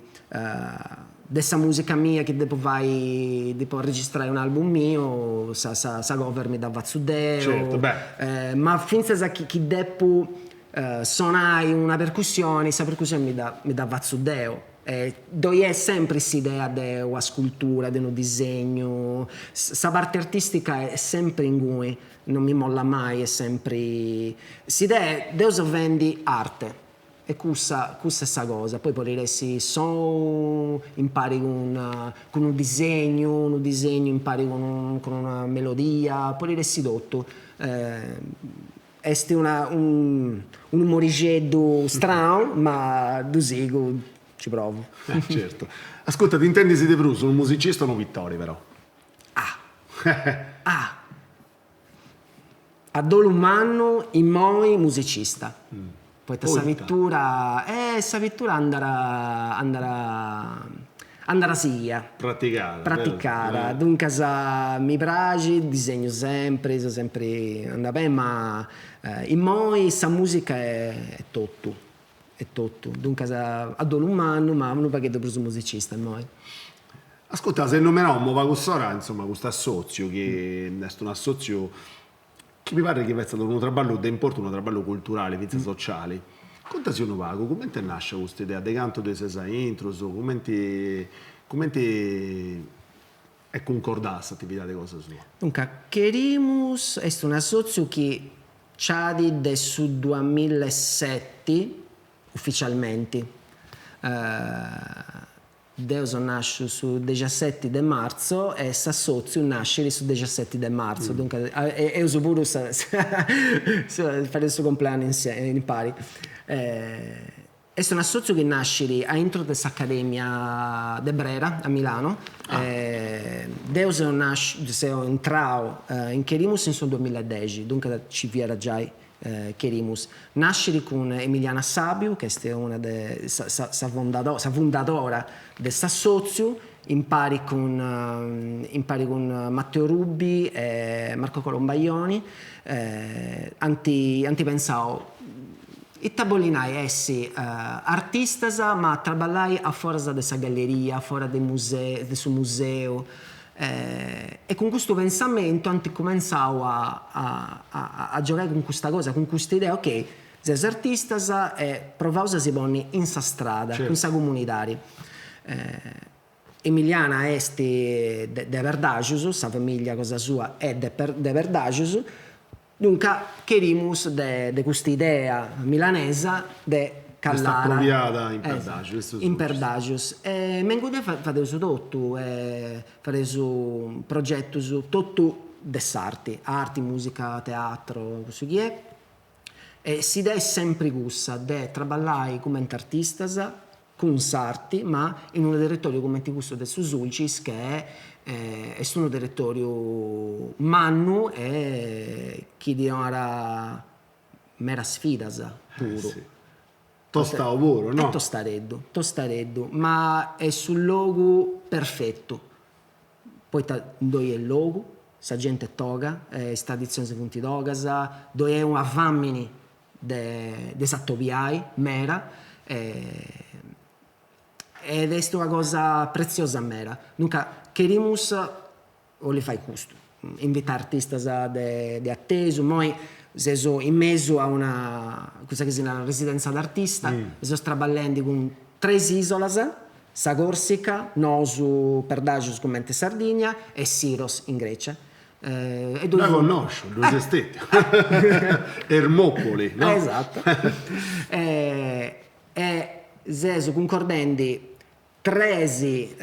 de sa musica mia chi depu fai, depu arregistrai un'album miu, sa sa sa cover mi dda fatzu deu. Certu, beh. Ma fintzas chi chi depu sonai una percussioni, sa percussioni mi dda mi dda fatzu deu. E ddoi est sempri s'idea de una scultura, de unu disegnu, sa parti artistica est sempri inguni Non mi mollat mai est sempri s'idea deu seu fendi arte e cussa cussa est sa cosa, poi podit essi sou impari cun cun unu disegnu, unu disegnu impari cun cun una melodia, podit essi totu. Est una unu morixeddu stranu ma ddu sigu, ci provu. Certu. Ascurta, t'intendis de prus unu musicista o unu pitori però? Ah! Ah! A dolu mannu immoi musicista, poita sa pitura, eh sa pitura andat andat andat sighia. Praticada. Praticada, duncas mi praxit, disegnu sempri, seu sempri andat beni, ma immoi sa musica est totu, est totu, duncas a dolu mannu ma unu pagheddu prus musicista immoi. Ascurta, as nomenau imoi cuss'ora, insoma, custu assotziu chi est un'assotziu chi mi parrit chi fetzat unu traballu de importu, unu traballu culturali, fintzas sociali. Contasi unu pagu, cumenti est nascia custa idea, de cantu ddoi ses aintrus, cumenti cumenti est cuncordada s'atividadi cosa sua? Duncas, Cherimus est un'assotziu chi nc'at de su duamilla e seti uficialmenti. Deu so nasciu su dexaseti de marzo e s'assotziu nascit su dexaseti de marzo, duncas eus puru fadeus su compleannu impari. Est un'assotziu chi nascit aintru de s'Academia de Brera a Milano. Deu seu nasciu, seu intrau in Cherimus in su duamillaedexi, duncas nci fiat giai Cherimus nascit cun Emiliana Sabiu, chi est una de sa sa sa fundadora de s'assòtziu, impari cun impari cun Matteo Rubbi e Marco Colombaioni, ant ant pensau ita bollit nai essi artistas ma traballai a foras de sa galleria, a foras de museu de su museu E cun custu pensamentu ant cumentzau a a a giogai cun custa cosa, cun custa idea, ok, seus artistas e provaus a si ponni in sa strada, cun sa comunidadi. Emiliana est de de Perdaxus, sa familia cosa sua est de de Perdaxus. Duncas cherimus de de custa idea milanesa de Est aproviada in Perdaxus. In Perdaxus. E me inguni fadeus totu, fadeus progetus totu de s'arti, arti, musica, teatro, cussu chi est. E s'idea est sempri cussa de traballai cumenti artistas cun s'arti ma in unu territoriu cumenti cussu de su Sulcis che est unu territoriu mannu e chi ti 'onat medas sfidas puru. Tostau puru, no? Est tostareddu, tostareddu, ma est su logu perfetu poita ddoi est logu, sa genti est toga, is traditzionis funt togas, ddoi est una famini de de s'atobiai meda ed est una cosa pretziosa meda, duncas cherimus 'olli fai custu, invitai artistas de de atesu, immoi seus in mesu a una cussa chi si narat residenza d'artista, seus traballendi cun tres isolas, sa Corsica, nosu Perdaxus cumenti Sardigna e Siros in Grecia E dda connosciu, ddoi seu stetiu. Ermopoli, no? Esatto. E seus cuncordendi tres, est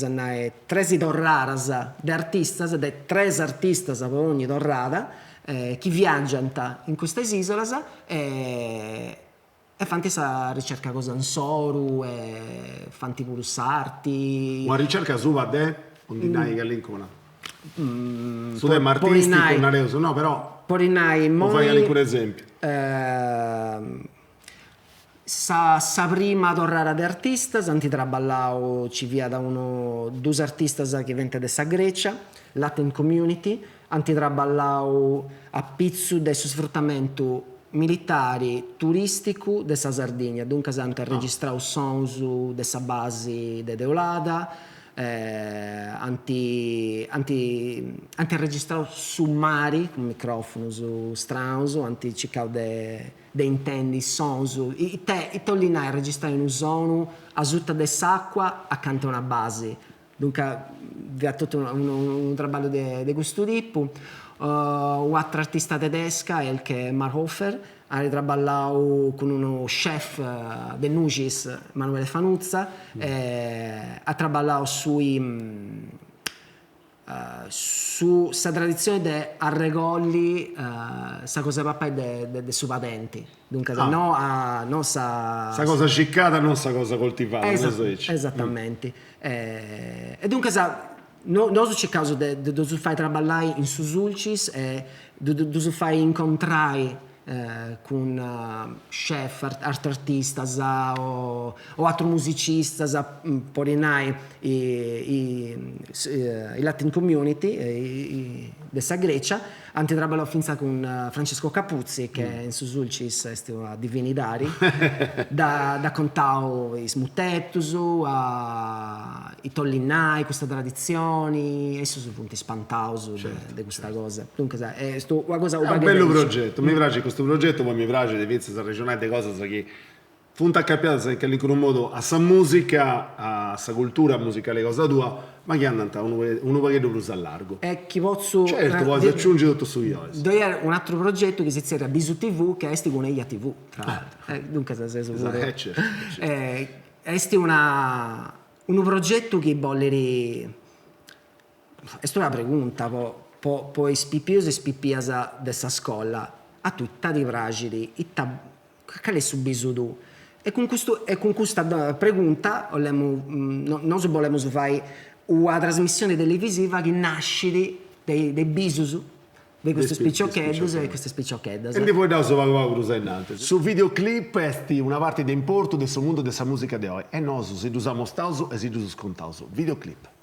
a nai, tres torradas de artistas, de tres artistas po ogni torrada, chi viaggiant in custas isolas e E fant sa ricerca cosa insoru e fant puru s'arti. Una ricerca asuba de, po ndi nai calincuna? Su tema artisticu nareus, no però. Po nai immoi. Po fai calincunu esempiu. Sa sa prima torrada de artistas ant traballau, nci fiat unu dus artistas chi fiant de sa Grecia, Latin Community, Ant traballau a pitzu de su sfrutamentu militari turìsticu de sa Sardigna, duncas ant arregistrau sons de sa basi de Teulada, ant ant ant arregistrau su mari cun micròfonus stranus, ant circau de de intendi is sons, ita ita 'ollit nai arregistrai unu sonu asuta de s'acua acanta 'e una basi Duncas fiat totu unu traballu de custu tipu. U'atera artista tedesca, Elke Marhofer, at traballau cun unu chef de Nuxis, Emanuele Fanuzza, e at traballau su su sa traditzioni de arregolli sa cosa 'e papai de su padenti, duncas no a no sa. Sa cosa circada non sa cosa coltivada, nareus aici. Esatamenti. E duncas nosu circaus de ddus fai traballai in su Sulcis e ddus fai incontrai cun chef, artistas o atrus musicistas, po ddi nai i Latin Community de sa Grecia, ant traballau fintzas cun Francesco Capuzzi, che in su Sulcis est una divinidadi, dd'at contau is mutetus, ita 'ollit nai custa traditzioni e issus funt spantaus de custa cosa. Duncas est una cosa Est unu bellu progetu, mi praxit custu progetu, poi mi praxit fintzas arrexonai de cosas chi funt acapiadas in calincunu modu a sa musica, a sa cultura musicali cosa tua, ma chi andant unu unu pagheddu prus a largu. E chi potzu. Certu, podis aciungi totu su chi 'olis. Ddoi est un'atru progetu chi si zerriat Bisu TV, chi est cun Eja TV, tra l'atru. Duncas seus puru. Eh certu, certu. Est una unu progetu chi bollit Est una pregunta po po po is pipius e is pipias de sa scola, a tui ita ti praxit, ita cali est su bisu tuu? E cun custu e cun custa pregunta 'olemu nosu bolemus fai una trasmissioni televisiva chi nascit de de bisus de custus piciocheddus e custas piciocheddas. E ndi fueddaus pagu pagu prus a innantis. Su videoclip est una parti de importu de su mundu de sa musica de oi e nosu si ddus amostaus e si ddus contaus. Videoclip.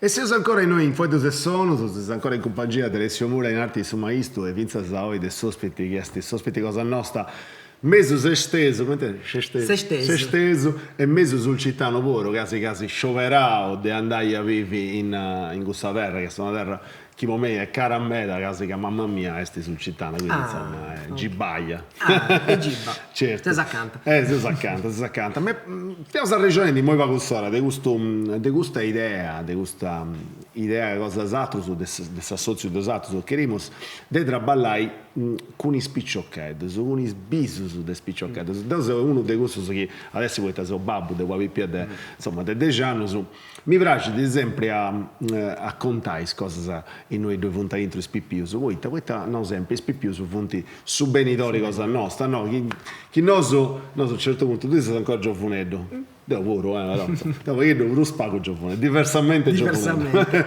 E seus ancora innoi in Fueddus e Sonus, seus ancora in cumpangia de Alessio Mura in arti su maistu e fintzas a oi de s'ospiti chi est s'ospiti cosa nosta mesu sestesu, cumenti est? Sestesu. Sestesu. Sestesu e mesu sulcitanu puru, casi casi scioberau de andai a bivi in in cussa terra, chi est una terra chi po mei est cara meda casi ca mamma mia est sulcitana, quindi insomma est gibaia. Ah, de Giba. Certu. Ses acanta. Eh, seus acanta, seus acanta. Ma fiaus arrexonendi immoi pagu s'ora de custu, de custa idea, de custa idea cosa 'osatrus, de de s'assotziu de 'osatrus, cherimus de traballai cun is piciocheddus, cun is bisus de is piciocheddus. Deu seu unu de cussus chi, at essi poita seu babbu de una pipia de, insoma, de dexi annus, Mi praxit sempri a a contai is cosas innui ddoi funt aintru is pipius, poita poita nau sempri is pipius funt su benidori cosa nosta, no, chi chi nosu nosu a unu certu puntu, tui ses ancora giovuneddu, deu puru eh, però deu unu pagheddu prus pagu giovuneddu, diversamenti giovuneddu,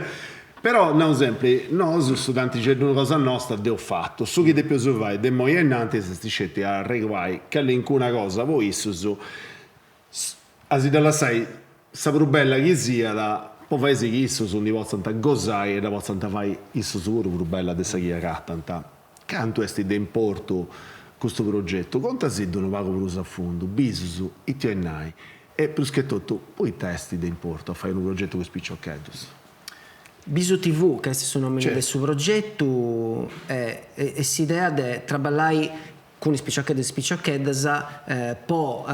però nau sempri, nosu su tantixeddu cosa nosta dd'eus fatu, su chi depeus fai de immoi a innantis est sceti a arreguai calincuna cosa po issus A si dda lassai sa prus bella chi siat, po fai sì chi issus ndi potzant gosai e dda potzant fai issus puru prus bella de sa chi agatant. Cantu est de importu custu progetu? Contasiddu unu pagu prus a fundu, bisus, ita 'olit nai e prus che totu poita est de importu a fai unu progetu cun is piciocheddus? Bisu TV, ca est su nomini de su progetu, est s'idea de traballai cun is piciocheddus e is piciocheddas po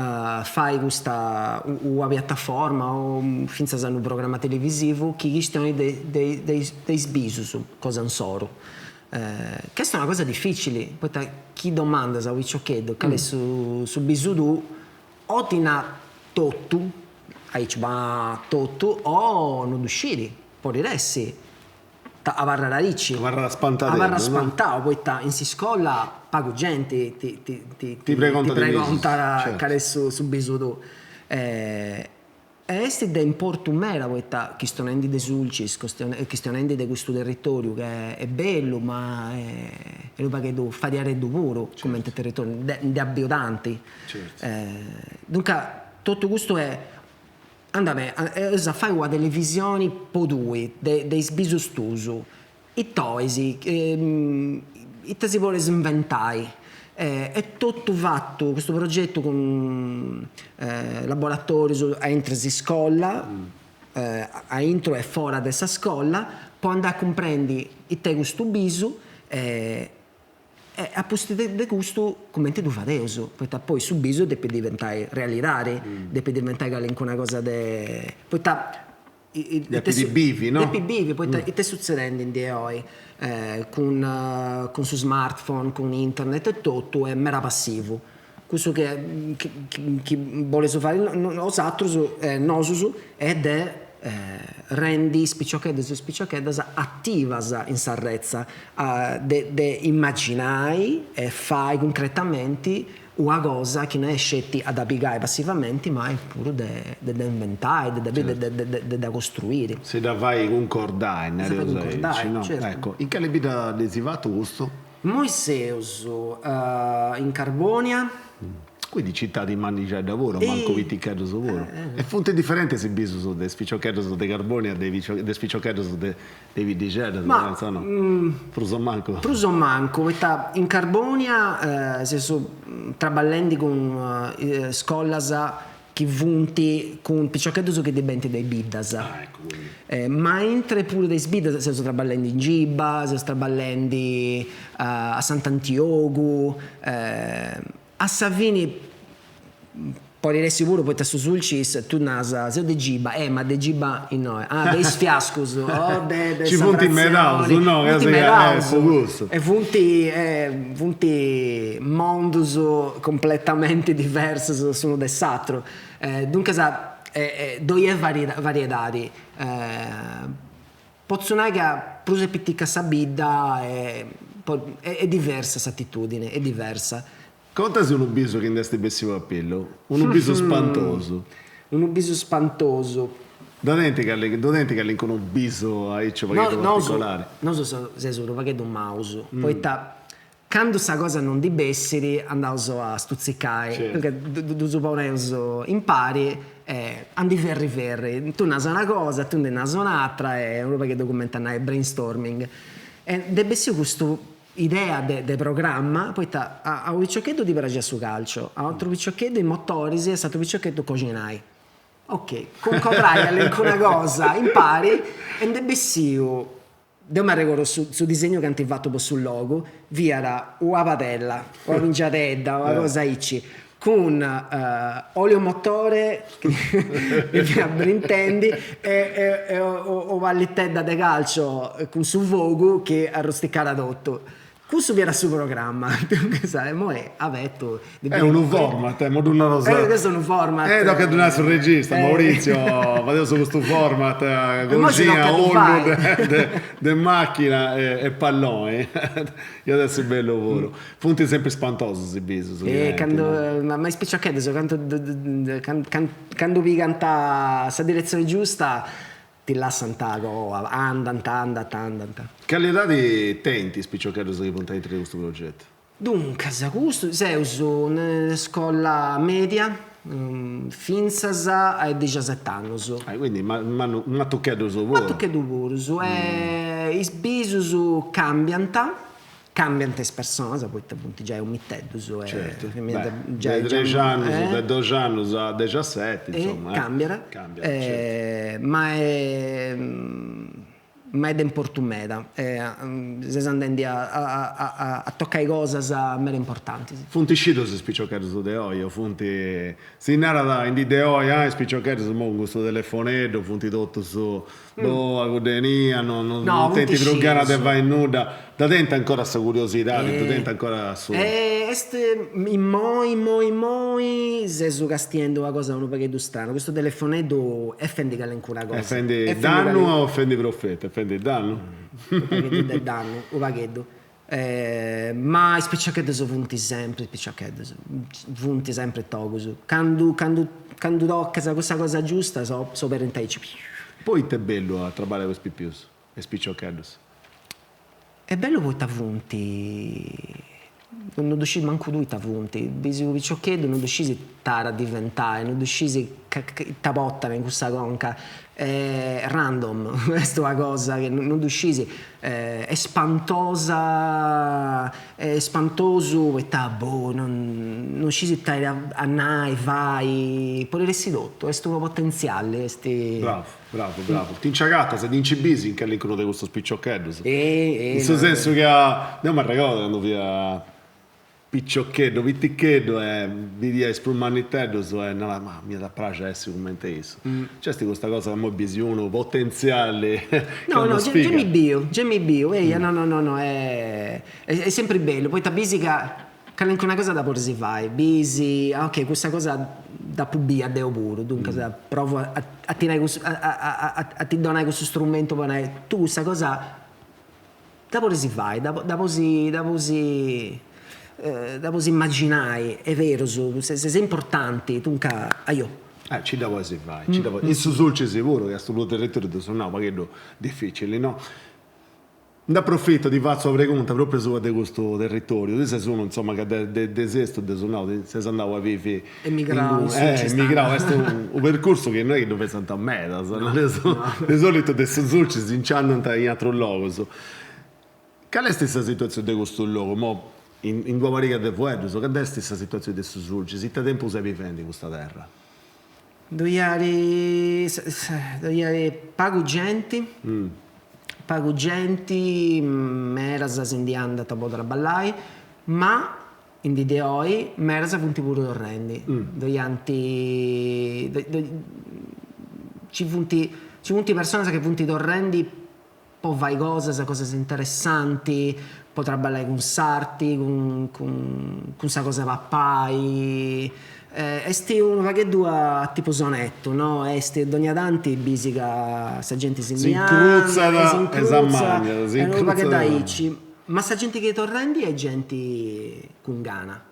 fai custa una piataforma o fintzas unu programma televisivu chi chistionit de de is bisus cosa insoru. Ca est una cosa dificili, poita chi domandas a unu piciocheddu cali est su su bisu tuu o ti nat totu, aici bah totu, o no ddu scit, podit essi Abarrat aici. Abarrat spantadeddu. Abarrat spantau, poita in s'iscola pagu genti ti ti ti pregontat cali est su bisu tuu. E est de importu meda poita chistionendi de Sulcis, chistionendi de custu territoriu ca est bellu ma est unu pagheddu fadiareddu puru cumenti territoriu, nd'at biu tanti. Duncas totu custu est, andat beni, eus a fai una televisioni po tui, de is bisus tuus, Ita 'ois, ita si podes inventai. E totu fatu custu progetu cun laboratorius aintru 'e s'iscola, aintru e fora de sa scola, po andai a cumprendi ita est custu bisu e a pustis de custu cumenti ddu fadeus, poita poi su bisu depit diventai realidadi, depit diventai calincuna cosa de, poita Depit bivi, no? Depit bivi, poita ita est sutzedendi in die oi cun cun su smartphone, cun internet e totu est meda passivu. Cussu chi chi boleus fai nosatrus, nosus, est de rendi is piciocheddas e is piciocheddas ativas in s'arretza, de de immaginai e fai cuncretamenti Una cosa chi no est sceti a dda pigai passivamenti ma est puru de dda inventai, de dda biri, de dda costruiri. Si dda fai cuncordai, nareus aici, no? Ecco, in cali bidda dd'eis fatu custu? Immoi seus in Carbonia. Quindi citadi mannixedda puru, mancu piticheddus puru. E funt diferentis is bisus de is piciocheddus de Carbonia de is piciocheddus de De biddixeddas, Ma, o no? Prus o mancu? Prus o mancu, poita in Carbonia seus traballendi cun scollas chi funt cun piciocheddus chi ndi benint de is biddas. Ah, eccu, quindi. Ma intre puru de is biddas seus traballendi in Giba, seus traballendi a Sant'Antiogu, A sa fini podit essi puru poita su Sulcis tui nas, seu de Giba, eh ma de Giba innoi, ah de is fiascus o de de Ci sa funt fratzioni, medaus, no, funt eh medaus po cussu. e funt funt mondus completamenti diversus s'unu de s'aturu, duncas ddoi est variedadi. Potzu nai ca prus est pitica sa bidda est diversa s'atitudine, est diversa. Contasi unu bisu chi nd'est bessiu a pillu, unu bisu spantosu. Unu bisu spantosu. Ddu tenint calli ddu tenint calincunu bisu aici u' pagheddu particolari? Nosu seus unu pagheddu maus, poita Candu sa cosa non ndi bessit andaus a stutzicai, duncas ddus poneus impari e andi ferri ferri, tui nas una cosa, tui ndi nas un'atra e unu pagheddu cumenti a nai brainstorming. E nd'est bessiu custu idea de de programma, poita a unu piciocheddu ddi praxiat su calcio, a un'aturu piciocheddu is motoris e a s'aturu piciocheddu coxinai. Ok, cuncodrai calincuna cosa impari e nd'est bessiu Deu m'arregodu su su disegnu chi ant fatu po su logu, fiat una padella, una pingiadedda, una cosa aici, cun olio motore chi fiat brintendi e e una pallitedda de calcio cun su fogu chi arrosticàt totu. Cussu fiat su programma, duncas imoi abetu Est unu format, eh, mo ddu naros. Eh, questo è unu format. Eh, tocat a ddu nai a su regista, Maurizio, fadeus custu format, coxina, ollu de de macchina e palloni, iat essi bellu puru. Funt sempri spantosus is bisus. E candu, ma is piciocheddus candu candu pigant sa diretzioni giusta ti lassant agoa, andant, andant, andant. Cali edadi tenint is piciocheddus chi funt aintru de custu progetu? Duncas, custu, seus in scola media fintzas a is dixiaset'annus. Ah, quindi matucheddus puru. Matucheddus puru, e is bisus cambiant, cambiant is personas, poita funt giai omiteddus e. Certu, de trex'annus, de dox'annus a dexiaseti, insoma. Cambiat, Cambiat, certu. Ma est Ma est de importu meda, ses andendi a a tocai cosas meda importantis. Funt scidus is piciocheddus de oi o funt, si narat in dì de oi, ah is piciocheddus imoi cun custu telefoneddu funt totus boh a cudd'enia, no no tenint prus gana de fai nudda, dda tenint ancora sa curiosidadi, ddu tenint ancora su. Est immoi immoi immoi seus castiendi una cosa unu pagheddu strana, custu telefoneddu est fendi calincuna cosa. Est fendi dannu o est fendi profetu? Est fendi dannu? Unu pagheddu de dannu, unu pagheddu. Ma is piciocheddus funt sempri piciocheddus, funt sempri togus. Candu candu candu tocas cussa cosa giusta s'oberint aici. Poita est bellu a traballai cun is pipius e is piciocheddus? Est bellu poita funt, non ddu scis mancu tui ita funt, bisi unu piciocheddu non ddu scis ita at a diventai, non ddu scis ita portat in cussa conca, est random, est una cosa chi non ddu scis, est spantosa, est spantosu poita boh non non scis ita a nai, fai, podit essi totu, est unu potentziali, est. Bravu, bravu, bravu. Ti nci agatas, ti nci bisi in calincunu de custus piciocheddus. In su sensu ca, deu m'arregodu candu fia piciocheddu, piticheddu e bidia is prus manniteddus e narà, ma m'iat a praxi a essi cumenti issu. Nc'est custa cosa ca immoi bisi unu potentziali No no, gei mi biu, gei mi biu, eia, no no no no est sempri bellu, poita bisi ca calincuna cosa dda podis fai, bisi, ah ok custa cosa dd'apu bia deu puru, duncas provu a ti nai cussu a ti donai cussu strumentu po nai, tu custa cosa Dda podis fai, dda podis dda podis dda podis imaginai, est berus, ses importanti, duncas ajò. Eh ci dda podis fai, ci dda podis, in su Sulcis puru, ca est unu territoriu, dd'eus nau, u' pagheddu dificili, no? Nd'aprofito, ti fatzu una pregunta propriu asuba de custu territoriu, tui ses unu, insoma, ca de de Sestu, dd'eus nau, ses andau a bivi Emigrau in Sulcis. Emigrau, est unu percursu chi no est chi ddu fetzant medas, no, de solitu de su Sulcis si nci andant in atrus logus. Cali est sa situatzioni de custu logu, mo in d'una pariga de fueddus, cali est sa situatzioni de su Sulcis, ita tempus est bivendi custa terra? Ddoi at ddoi at pagu genti, pagu genti, medas si ndi andant po traballai, ma In dì de oi medas funt puru torrendi, ddoi ant nci funt nci funt personas chi funt torrendi po fai cosas, cosas interessanti, po traballai cun s'arti, cun cun sa cosa 'e papai, est unu pagheddu a tipu sonettu, no, est dogna tanti bisi ca sa genti si ndi andat, s'incrutzat e s'ammanniat, est unu pagheddu aici Ma sa genti chi est torrendi est genti cun gana.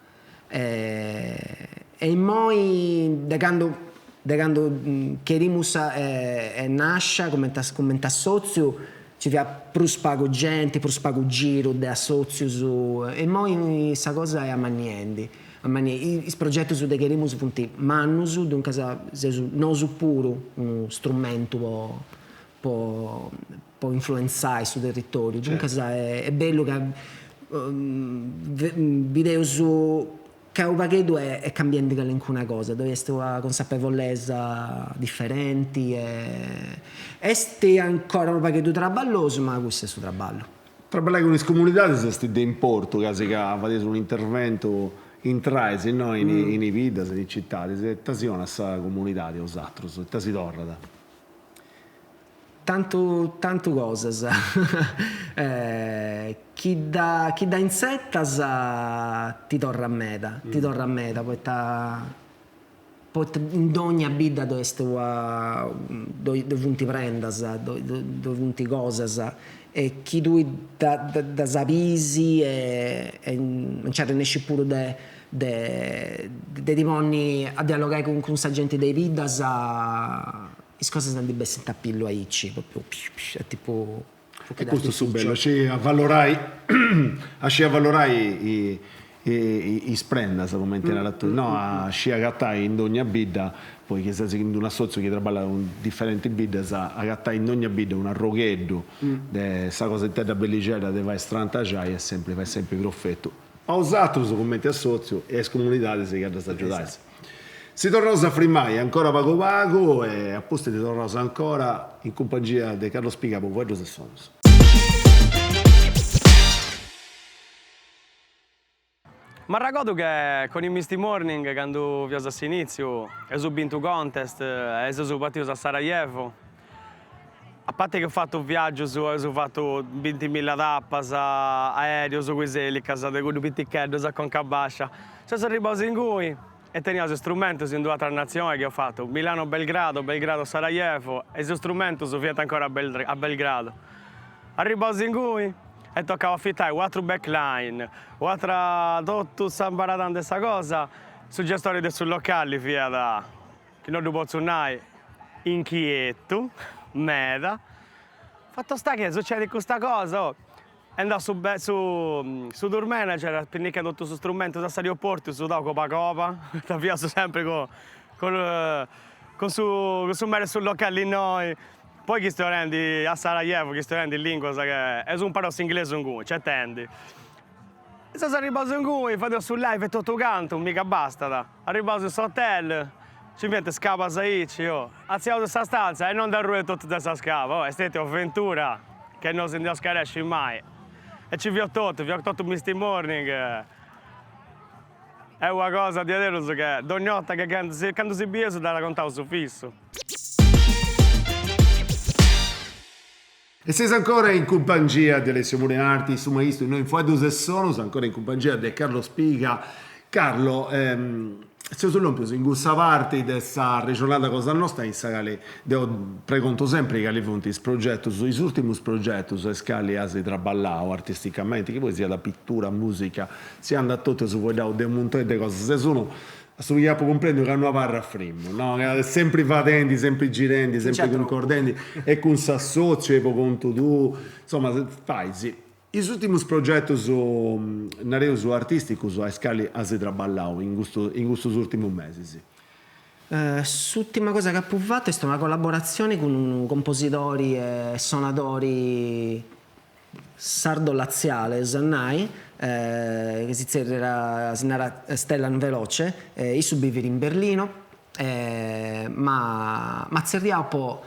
E immoi de candu de candu Cherimus est nascia cumenti cumenti assotziu nci fiat prus pagu genti, prus pagu giru de assotzius e immoi sa cosa est amanniendi, amanniendi. Is progetus de Cherimus funt mannus, duncas seus nosu puru unu strumentu po po po influentzai su territoriu, duncas est bellu ca bideus ca unu pagheddu est cambiendi calincuna cosa, ddoi est una consapevolesa diferenti e est ancora unu pagheddu traballosu ma cussu est su traballu. Traballai cun is comunidadis est de importu casi ca fadeis unu interventu intrais no in is biddas in is citadis e ita si 'onat sa comunidadi a 'osatrus, ita si torrat? Tantu tantu cosas. Chi dda chi dda intzetas ti torrat meda, ti torrat meda poita poita in dogna bidda ddoi est una ddoi funt prendas, ddoi ddoi funt cosas e chi tui dda ddas bisi e nci arrennescis puru de de de ti ponni a dialogai cun cun sa genti de is biddas is cosas ndi bessint a pillu aici, propriu a tipu E custu est su bellu, a sciri avalorai a sciri avalorai is prendas, cumenti naras tui, no a sciri agatai in dogna bidda, poi chi ses in d'unu assotziu chi traballat cun diferentis biddas, agatai in dogna bidda unu arrogheddu de sa cositedda bellixedda de fai strantaxai est sempri fait sempri profetu a 'osatrus cumenti assotziu e a is comunidadis chi ddas agiudais. Si torraus a frimai ancora pagu pagu e a pustis torraus ancora in cumpangia de Carlo Spiga po Fueddus e Sonus. M'arragodu che con i Misty Morning candu fiaus a s'initziu eus bintu contest e seus partius a Sarajevo. A parti chi eus fatu viaggius, eus fatu bintimilla tapas, aereus cun is elicas de cuddu piticheddus a conca bascia. Seus arribaus ingui e teniaus is strumentus in d'u'atra natzioni chi eus fatu Milano Belgrado, Belgrado Sarajevo e is strumentus fiant ancora a Belgrado. Arribaus ingui. E tocau a afitai u' atru backline, u' atra totu s'ambaradan de sa cosa, su gestore de su locali fiat, chi no ddu potzu nai, inchietu meda, fatto sta che sucedit custa cosa, oh, est andau su su su tour manager at pinnicau totus is strumentus a s'aeroportu, sudau coba coba, poita fiaus sempri cun cun su cun su meri 'e su locali innoi Poi chistionendi a Sarajevo, chistionendi linguas che eus imparau s'inglesu inguni, certendi. Seus arribbaus inguni, fadeus su live e totu cantu, miga bastat. Arribbaus in s'hotel, nci fiant is scabas aici, oh. Artziaus in sa stanza e non nd'arruit totu de sa scaba, oh, est stetia u'avventura che no si nd'eus scaresci mai. E nci fiat totu, fiat totu Misty Morning. Est una cosa diaderus che dogna 'orta che candu si bieus dda contaus fissu. E seis ancora in cumpangia de Alessio Mura in arti, su maistu innoi in Fueddus e Sonus, ancora in cumpangia de Carlo Spiga. Carlo, seus lompius in cussa parti de s'arrexonada cosa nosta in sa cali deu pregontu sempri cali funt is progetus, is urtimus progetus a is cali as traballau artisticamenti, chi poi siat pitura, musica, si andat totu eus fueddau de u' muntoni de cosas, ses unu A su chi apu cumprendiu ca no abarrat frimu, no, ca est sempri fadendi, sempri girendi, sempri cuncordendi e cun s'assotziu e po contu tuu, insoma fais. Is urtimus progetus, nareus, artisticus a is cali as traballau in custu in custus urtimus mesis. S'urtima cosa chi apu fatu est una collaboratzioni cun unu composidori e sonadori sardo-latziale, eus a nai, chi si zerriat, si narat Stellan Veloce, issu bivit in Berlino, ma m'at zerriau po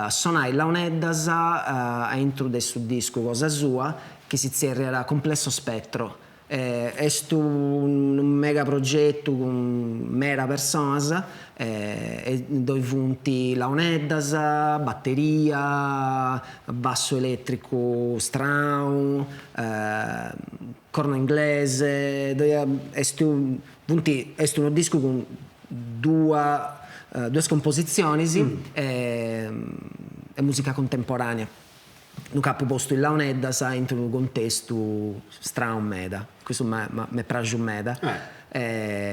sonai launeddas aintru de su discu cosa sua chi si zerriat Complesso Spettro Est unu mega progetu cun meda personas e ddoi funt launeddas, bateria, bassu elètricu stranu, corno inglese, ddoi est funt est unu discu cun duas compositzionis e musica contemporanea. Duncas apu postu is launeddas in unu contestu stranu meda, custu m'est praxiu meda.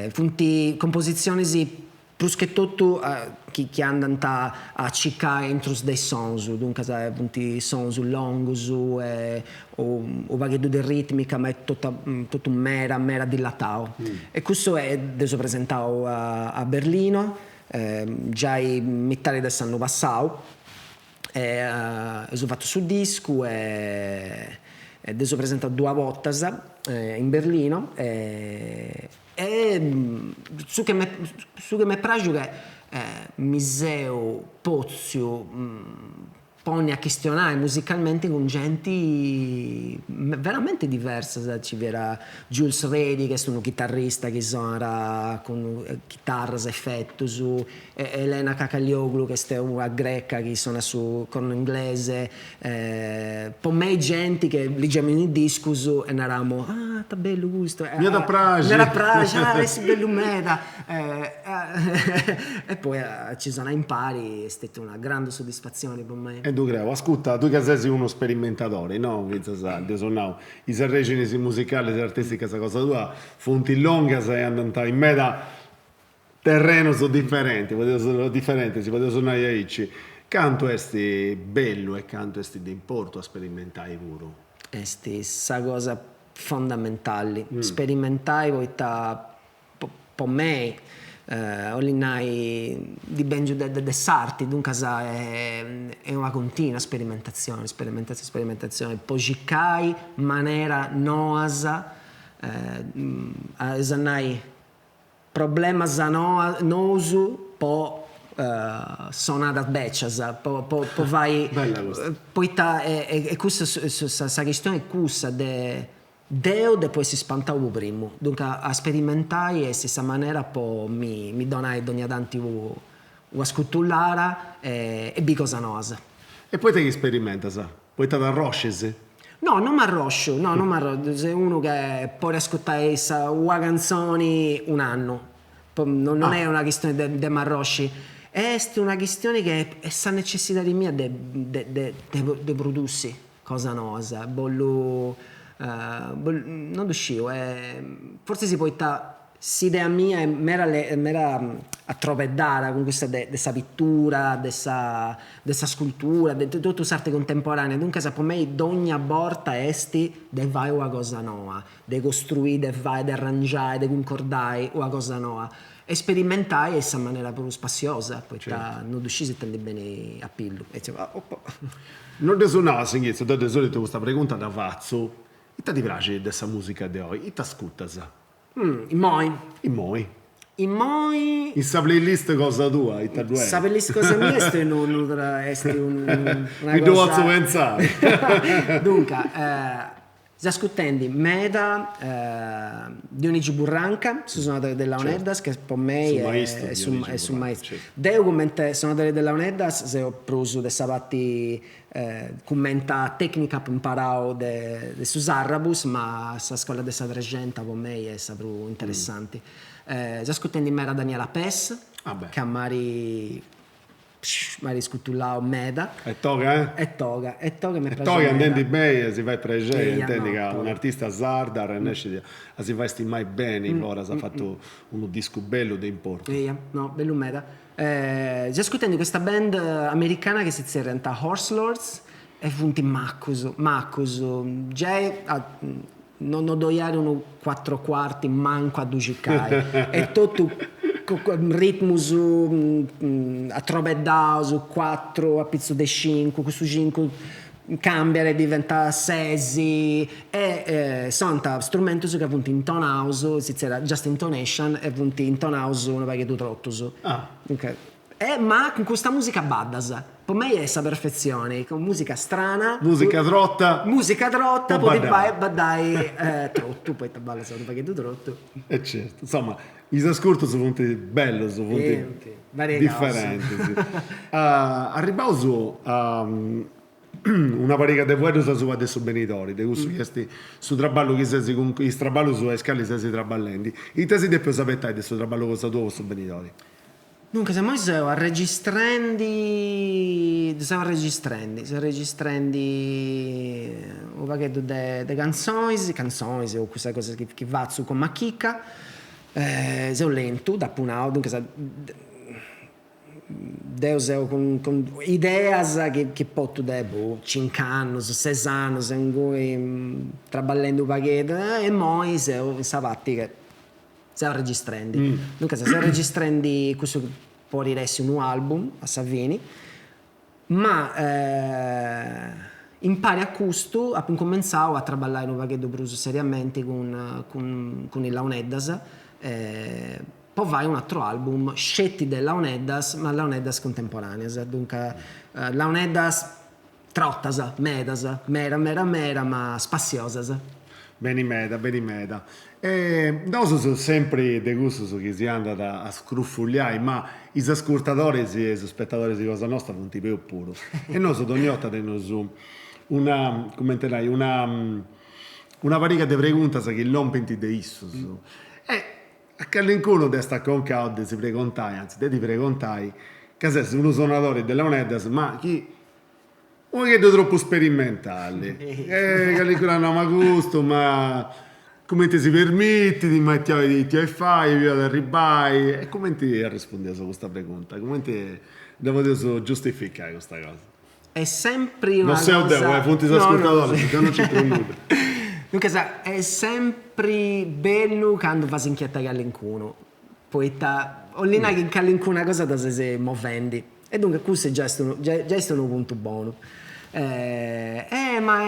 Funt compositzionis prus che totu chi andant a circai intrus de is sonus, duncas funt sonus longus e u' pagheddu de ritmica ma est totu meda meda dilatau. E cussu dd'eus presentau a Berlino giai mitadi de s'annu passau E eus fatu su discu e dd'eus presentau duas bortas in Berlino e su chi su chi m'est praxiu che mi seu potziu ponni a chistionai musicalmenti cun genti veramente diversa, nci fiat Jules Redi chi est unu chitarrista chi sonat cun chitarras, efetus Elena Kakalioglu chi est una greca chi sonat su corno inglese, po mei genti chi ligiamu in is discus e naramu, ah ita bellu custu, M'iat a praxi, m'iat a praxi, ah est bellu meda, e poi a ci sonai impari est stetia una grandu soddisfatzioni po mei. E ddu creu, ascurta, tui ca ses unu sperimentadori, no, fintzas, dd'eus nau, is arrexinis musicalis e artisticas cosa tua funt longas e andant in meda Terrenus diferenti, podeus diferentis, podeus nai aici. Cantu est bellu e cantu est de importu a sperimentai puru? Est sa cosa fondamentali, sperimentai poita po mei 'olit nai ndi bengiu de s'arti, duncas est una continua sperimentatzioni, sperimentatzioni, sperimentatzioni po circai maneras noas, eus a nai Problemas nous po sonadas becias, po po fai, poita est cussa sa chistioni est cussa de deu depu essi spantau po primu, duncas a sperimentai est sa manera po mi donai dogna tanti una scutullara e biri cosas noas. E poita chi sperimentas? Poita t'arroscis? No, non m'arrosciu, no, non m'arrosciu, seu unu che podit ascurtai sa una cantzoni un'annu, non est una chistioni de de m'arrosci, est una chistioni che est sa necessidadi mia de de de de produsi. cosa noas, bollu non ddu sciu, fortzis poita S'idea mia est mera mera atrobeddada cun cussa de de sa pittura, de sa de sa scultura, de totu s'arti contemporanea, duncas po mei dogna borta est de fai una cosa noa, de costruì, de fai, de arrangiai, de cuncordai una cosa noa e sperimentai est sa manera prus spassiosa, poita no ddu scis ita ndi benit a pillu e No dd'eus nau a s'inghitzu, deu de solitu custa pregunta dda fatzu, ita ti praxit de sa musica de oi, ita ascurtas? Immoi. Immoi. Immoi. In sa playlist cosa tua ita ddu est? Sa playlist cosa mia est unu est una cosa. Mi ddu potzu pentzai. Duncas, seu ascurtendi meda Dionigi Burranca, su sonadori de launeddas, che po mei est su maistru. Deu cumenti sonadori de launeddas seu prus de sa parti Cumenta tecnica apu imparau de su Sarrabus, ma sa scola de sa Trexenta po mei est sa prus interessanti. Seu ascurtendi meda Daniela Pes, ca m'at m'at scutullau meda. E toga eh? E toga, e toga m'est praxia meda. E toga andendi beni e si fait prexeri a intendi ca un'artista sarda arrennescit a si fai stimai beni foras, at fatu unu discu bellu de importu. Eia, no, bellu meda. Seu ascurtendi custa band americana chi si zerriant Horselords e funt macus, macus, gei no no ddoi at unu quattro quarti mancu a ddu circai, est totu ritmus atrobeddaus, cuatru a pitzus de cincu, cussu cincu cambiat e diventat ses e sonant strumentus ca funt intonaus, si zerriat just intonation, e funt intonaus unu pagheddu trotus. E ma cun custa musica baddas. Po mei est sa perfetzioni, cun musica strana. Musica trota. Musica trota po ti fai baddai trotu, poita ballas unu pagheddu trotu. E certu, insoma is ascurtus funt bellus, funt diferentis. Arribbaus a una pariga de fueddus asuba de su benidori, de cussu chi est su traballu chi ses, is traballus a is calis ses traballendi. Ita si depeus abetai de su traballu cosa tua po su benidori? Duncas, immoi seu arregistrendi, seu arregistrendi, seu arregistrendi unu pagheddu de de cantzonis, cantzonis o cussas cosas chi chi fatzu cun Machica, seu lentu, dd'apu nau, duncas Deu seu cun cun ideas chi chi portu de boh cinc'annus, ses annus, seu inguni traballendi unu pagheddu e immoi seu in sa parti che seu arregistrendi. Duncas seu arregistrendi cussu chi podit essi unu album a sa fini, ma impari a custu apu incumentzau a traballai unu pagheddu prus seriamenti cun cun cun is launeddas po fai un'atru album sceti de launeddas, ma launeddas contemporaneas, duncas launeddas trotas, medas, meda meda meda, ma spassiosas. Beni meda, beni meda. E nosu seus sempri de cussus chi si andat a scrufuliai, ma is ascurtadoris e is spetadoris cosa nosta funt peus puru. E nosu dogna 'orta teneus una, cumenti nai, una una pariga de preguntas chi lompint de issus. E A calincunu dd'est aconcau de si pregontai, anzi de ti pregontai, ca ses unu sonadori de launeddas ma chi unu pagheddu tropu sperimentali. E calincunu at nau ma custu, ma cumenti si permitit, ma ita 'olit fai, aundi 'olit arribbai. E cumenti arrespundias a custa pregunta, cumenti dda podeus giustificai custa cosa? Est sempri una No seu cosa deu, eh, funt is ascurtadoris, deu no nc'intru nudda. Duncas est sempri bellu candu fas inchietai calincunu, poita 'olit nai chi in calincuna cosa ti ses movendi e duncas cussu già est unu già est unu puntu bonu. Eh ma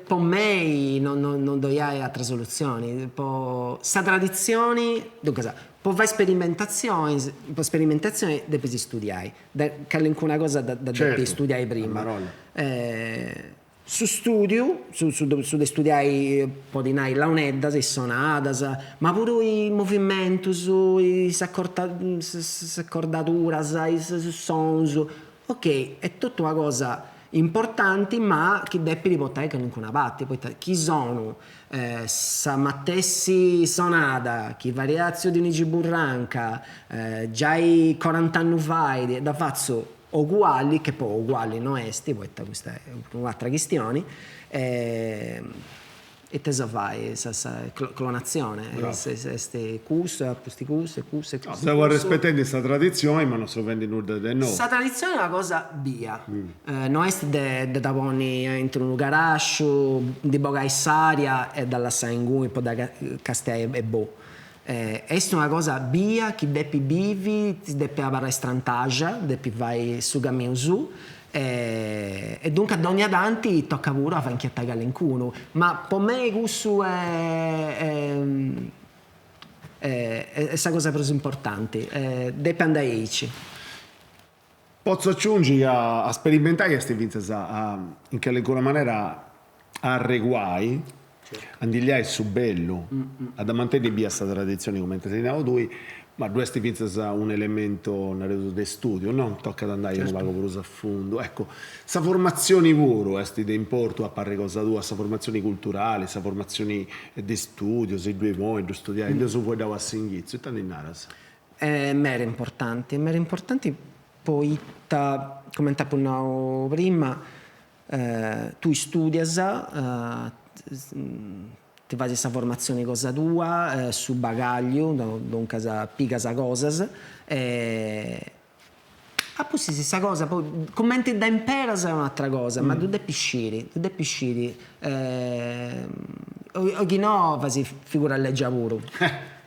po mei no no non ddoi at atra solutzioni, po sa traditzioni, duncas po fai sperimentatzionis po sperimentatzioni depis studiai De calincuna cosa dda depis studiai prima. Su studiu, su su de studiai podit nai launeddas, is sonadas, ma puru is movimentus, is acordaduras, is sonus, ok, est totu una cosa importanti ma chi depit portai calincuna parti, poita chi sonu Sa matessi sonada chi fadiat tziu Dionigi Burranca giai corant'annus fait, dda fatzu. Oguali, che poi oguali no est, poita custa est un'atra chistioni, ite seu fai, sa sa clonatzione, est cussu e a pustis cussu e cussu e cussu. Seu arrespetendi sa traditzioni ma non seu fendi nudda de nou. Sa traditzioni est una cosa bia, no est de dda ponni aintru unu carasciu, ndi bogai s'aria e dda lassai inguni po dda castiai e boh. Est una cosa bia chi depit bivi, depit abarrai strantaxa, depit fai su caminu suu e duncas dònnia tanti tocat puru a fai inchietai calincunu, ma po mei cussu est sa cosa prus importanti, depit andai aici. Potzu aciungi ca a sperimentai est fintzas a, in calincuna manera, a arreguai, a ndi liai su bellu, a dda mantenni bia sa traditzioni cumenti as nau tui, ma ddu est fintzas un'elementu, nareus, de studiu, no? Tocat a andai unu pagu prus a fundu. Eccu, sa formatzioni puru est de importu a parri cosa tua, sa formatzioni culturali, sa formatzioni de studiu, si ddui ponit, ddu studiai, nd'eus fueddau a s'inghitzu, ita ndi naras? Est meda importanti, est meda importanti poita, cumenti apu nau prima, tui studias, ti fais sa formatzioni cosa tua, su bagagliu, duncas pigas cosas e a pustis sa cosa poi cumenti dda imperas est un'atra cosa, ma ddu depis sciri, ddu depis sciri o chi no fais figura legia puru,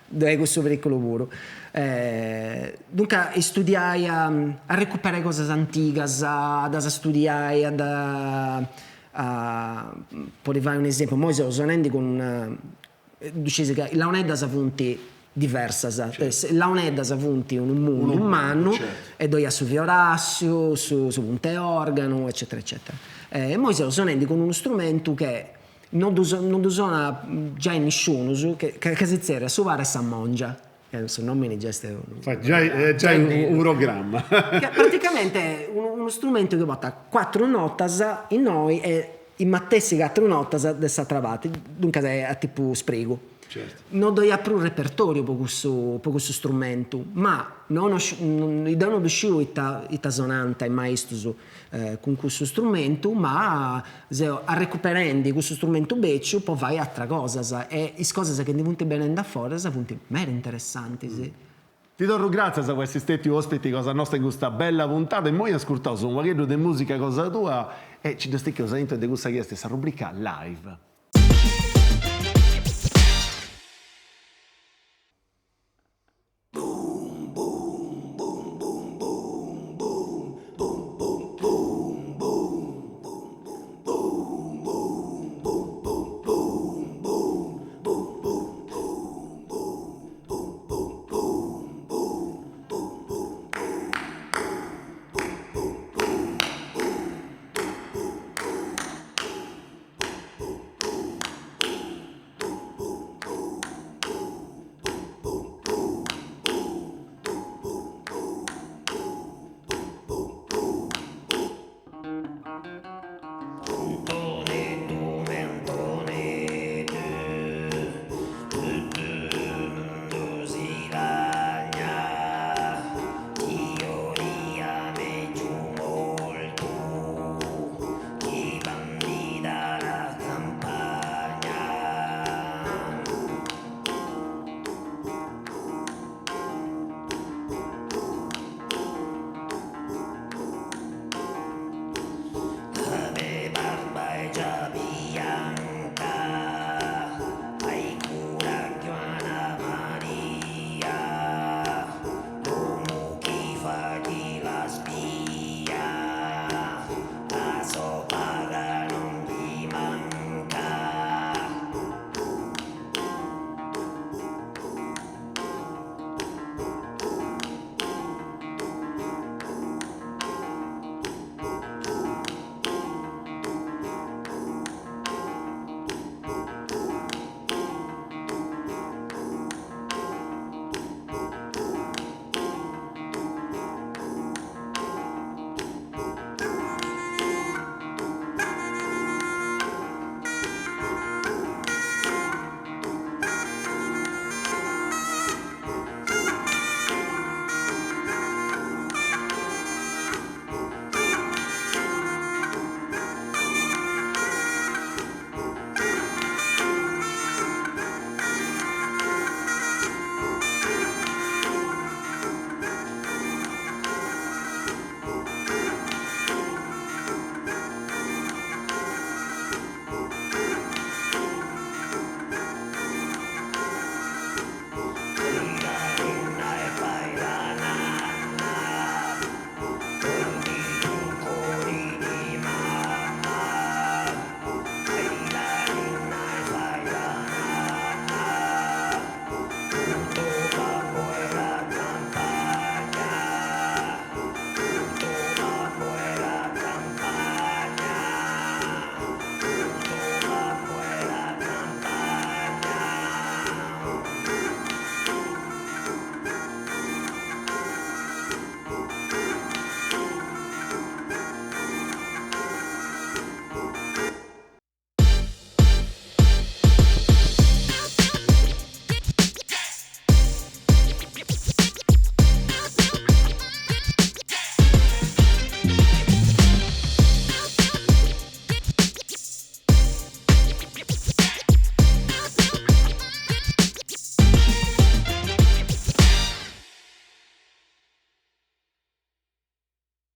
ddoi est cussu periculu puru. Duncas istudiai a recuperai cosas antigas, a ddas studiai, a dda po ti fai un'esempiu, immoi seu sonendi cun Ddu sciis ca is launeddas funt diversas, is launeddas funt unu mundu mannu e ddoi at su fiorassiu, su punt'e organu eccetera eccetera. E immoi seu sonendi cun unu strumentu che non ddu non ddu sonat giai nisciunus, ca si zerriat su para 'e sa mongia, su nomini giai est unu Giai unu programma. Praticamente est unu strumentu chi portat cuatru notas innoi e is matessi cuatru notas de s'atra parti, duncas est a tipu sprigu. No ddoi at prus repertoriu po cussu po cussu strumentu, ma no no deu no ddu sciu ita ita sonant is maistus cun cussu strumentu, ma seu arrecuperendi cussu strumentu beciu po fai atras cosas e is cosas chi ndi funt benendi a foras funt meda interessantis. Ti torru gràtzias po essi stètiu òspiti cosa nosta in custa bella puntada, immoi ascurtaus unu pagheddu de mùsica cosa tua e ci dda sticheus aintru de cussa chi est sa rubrica live.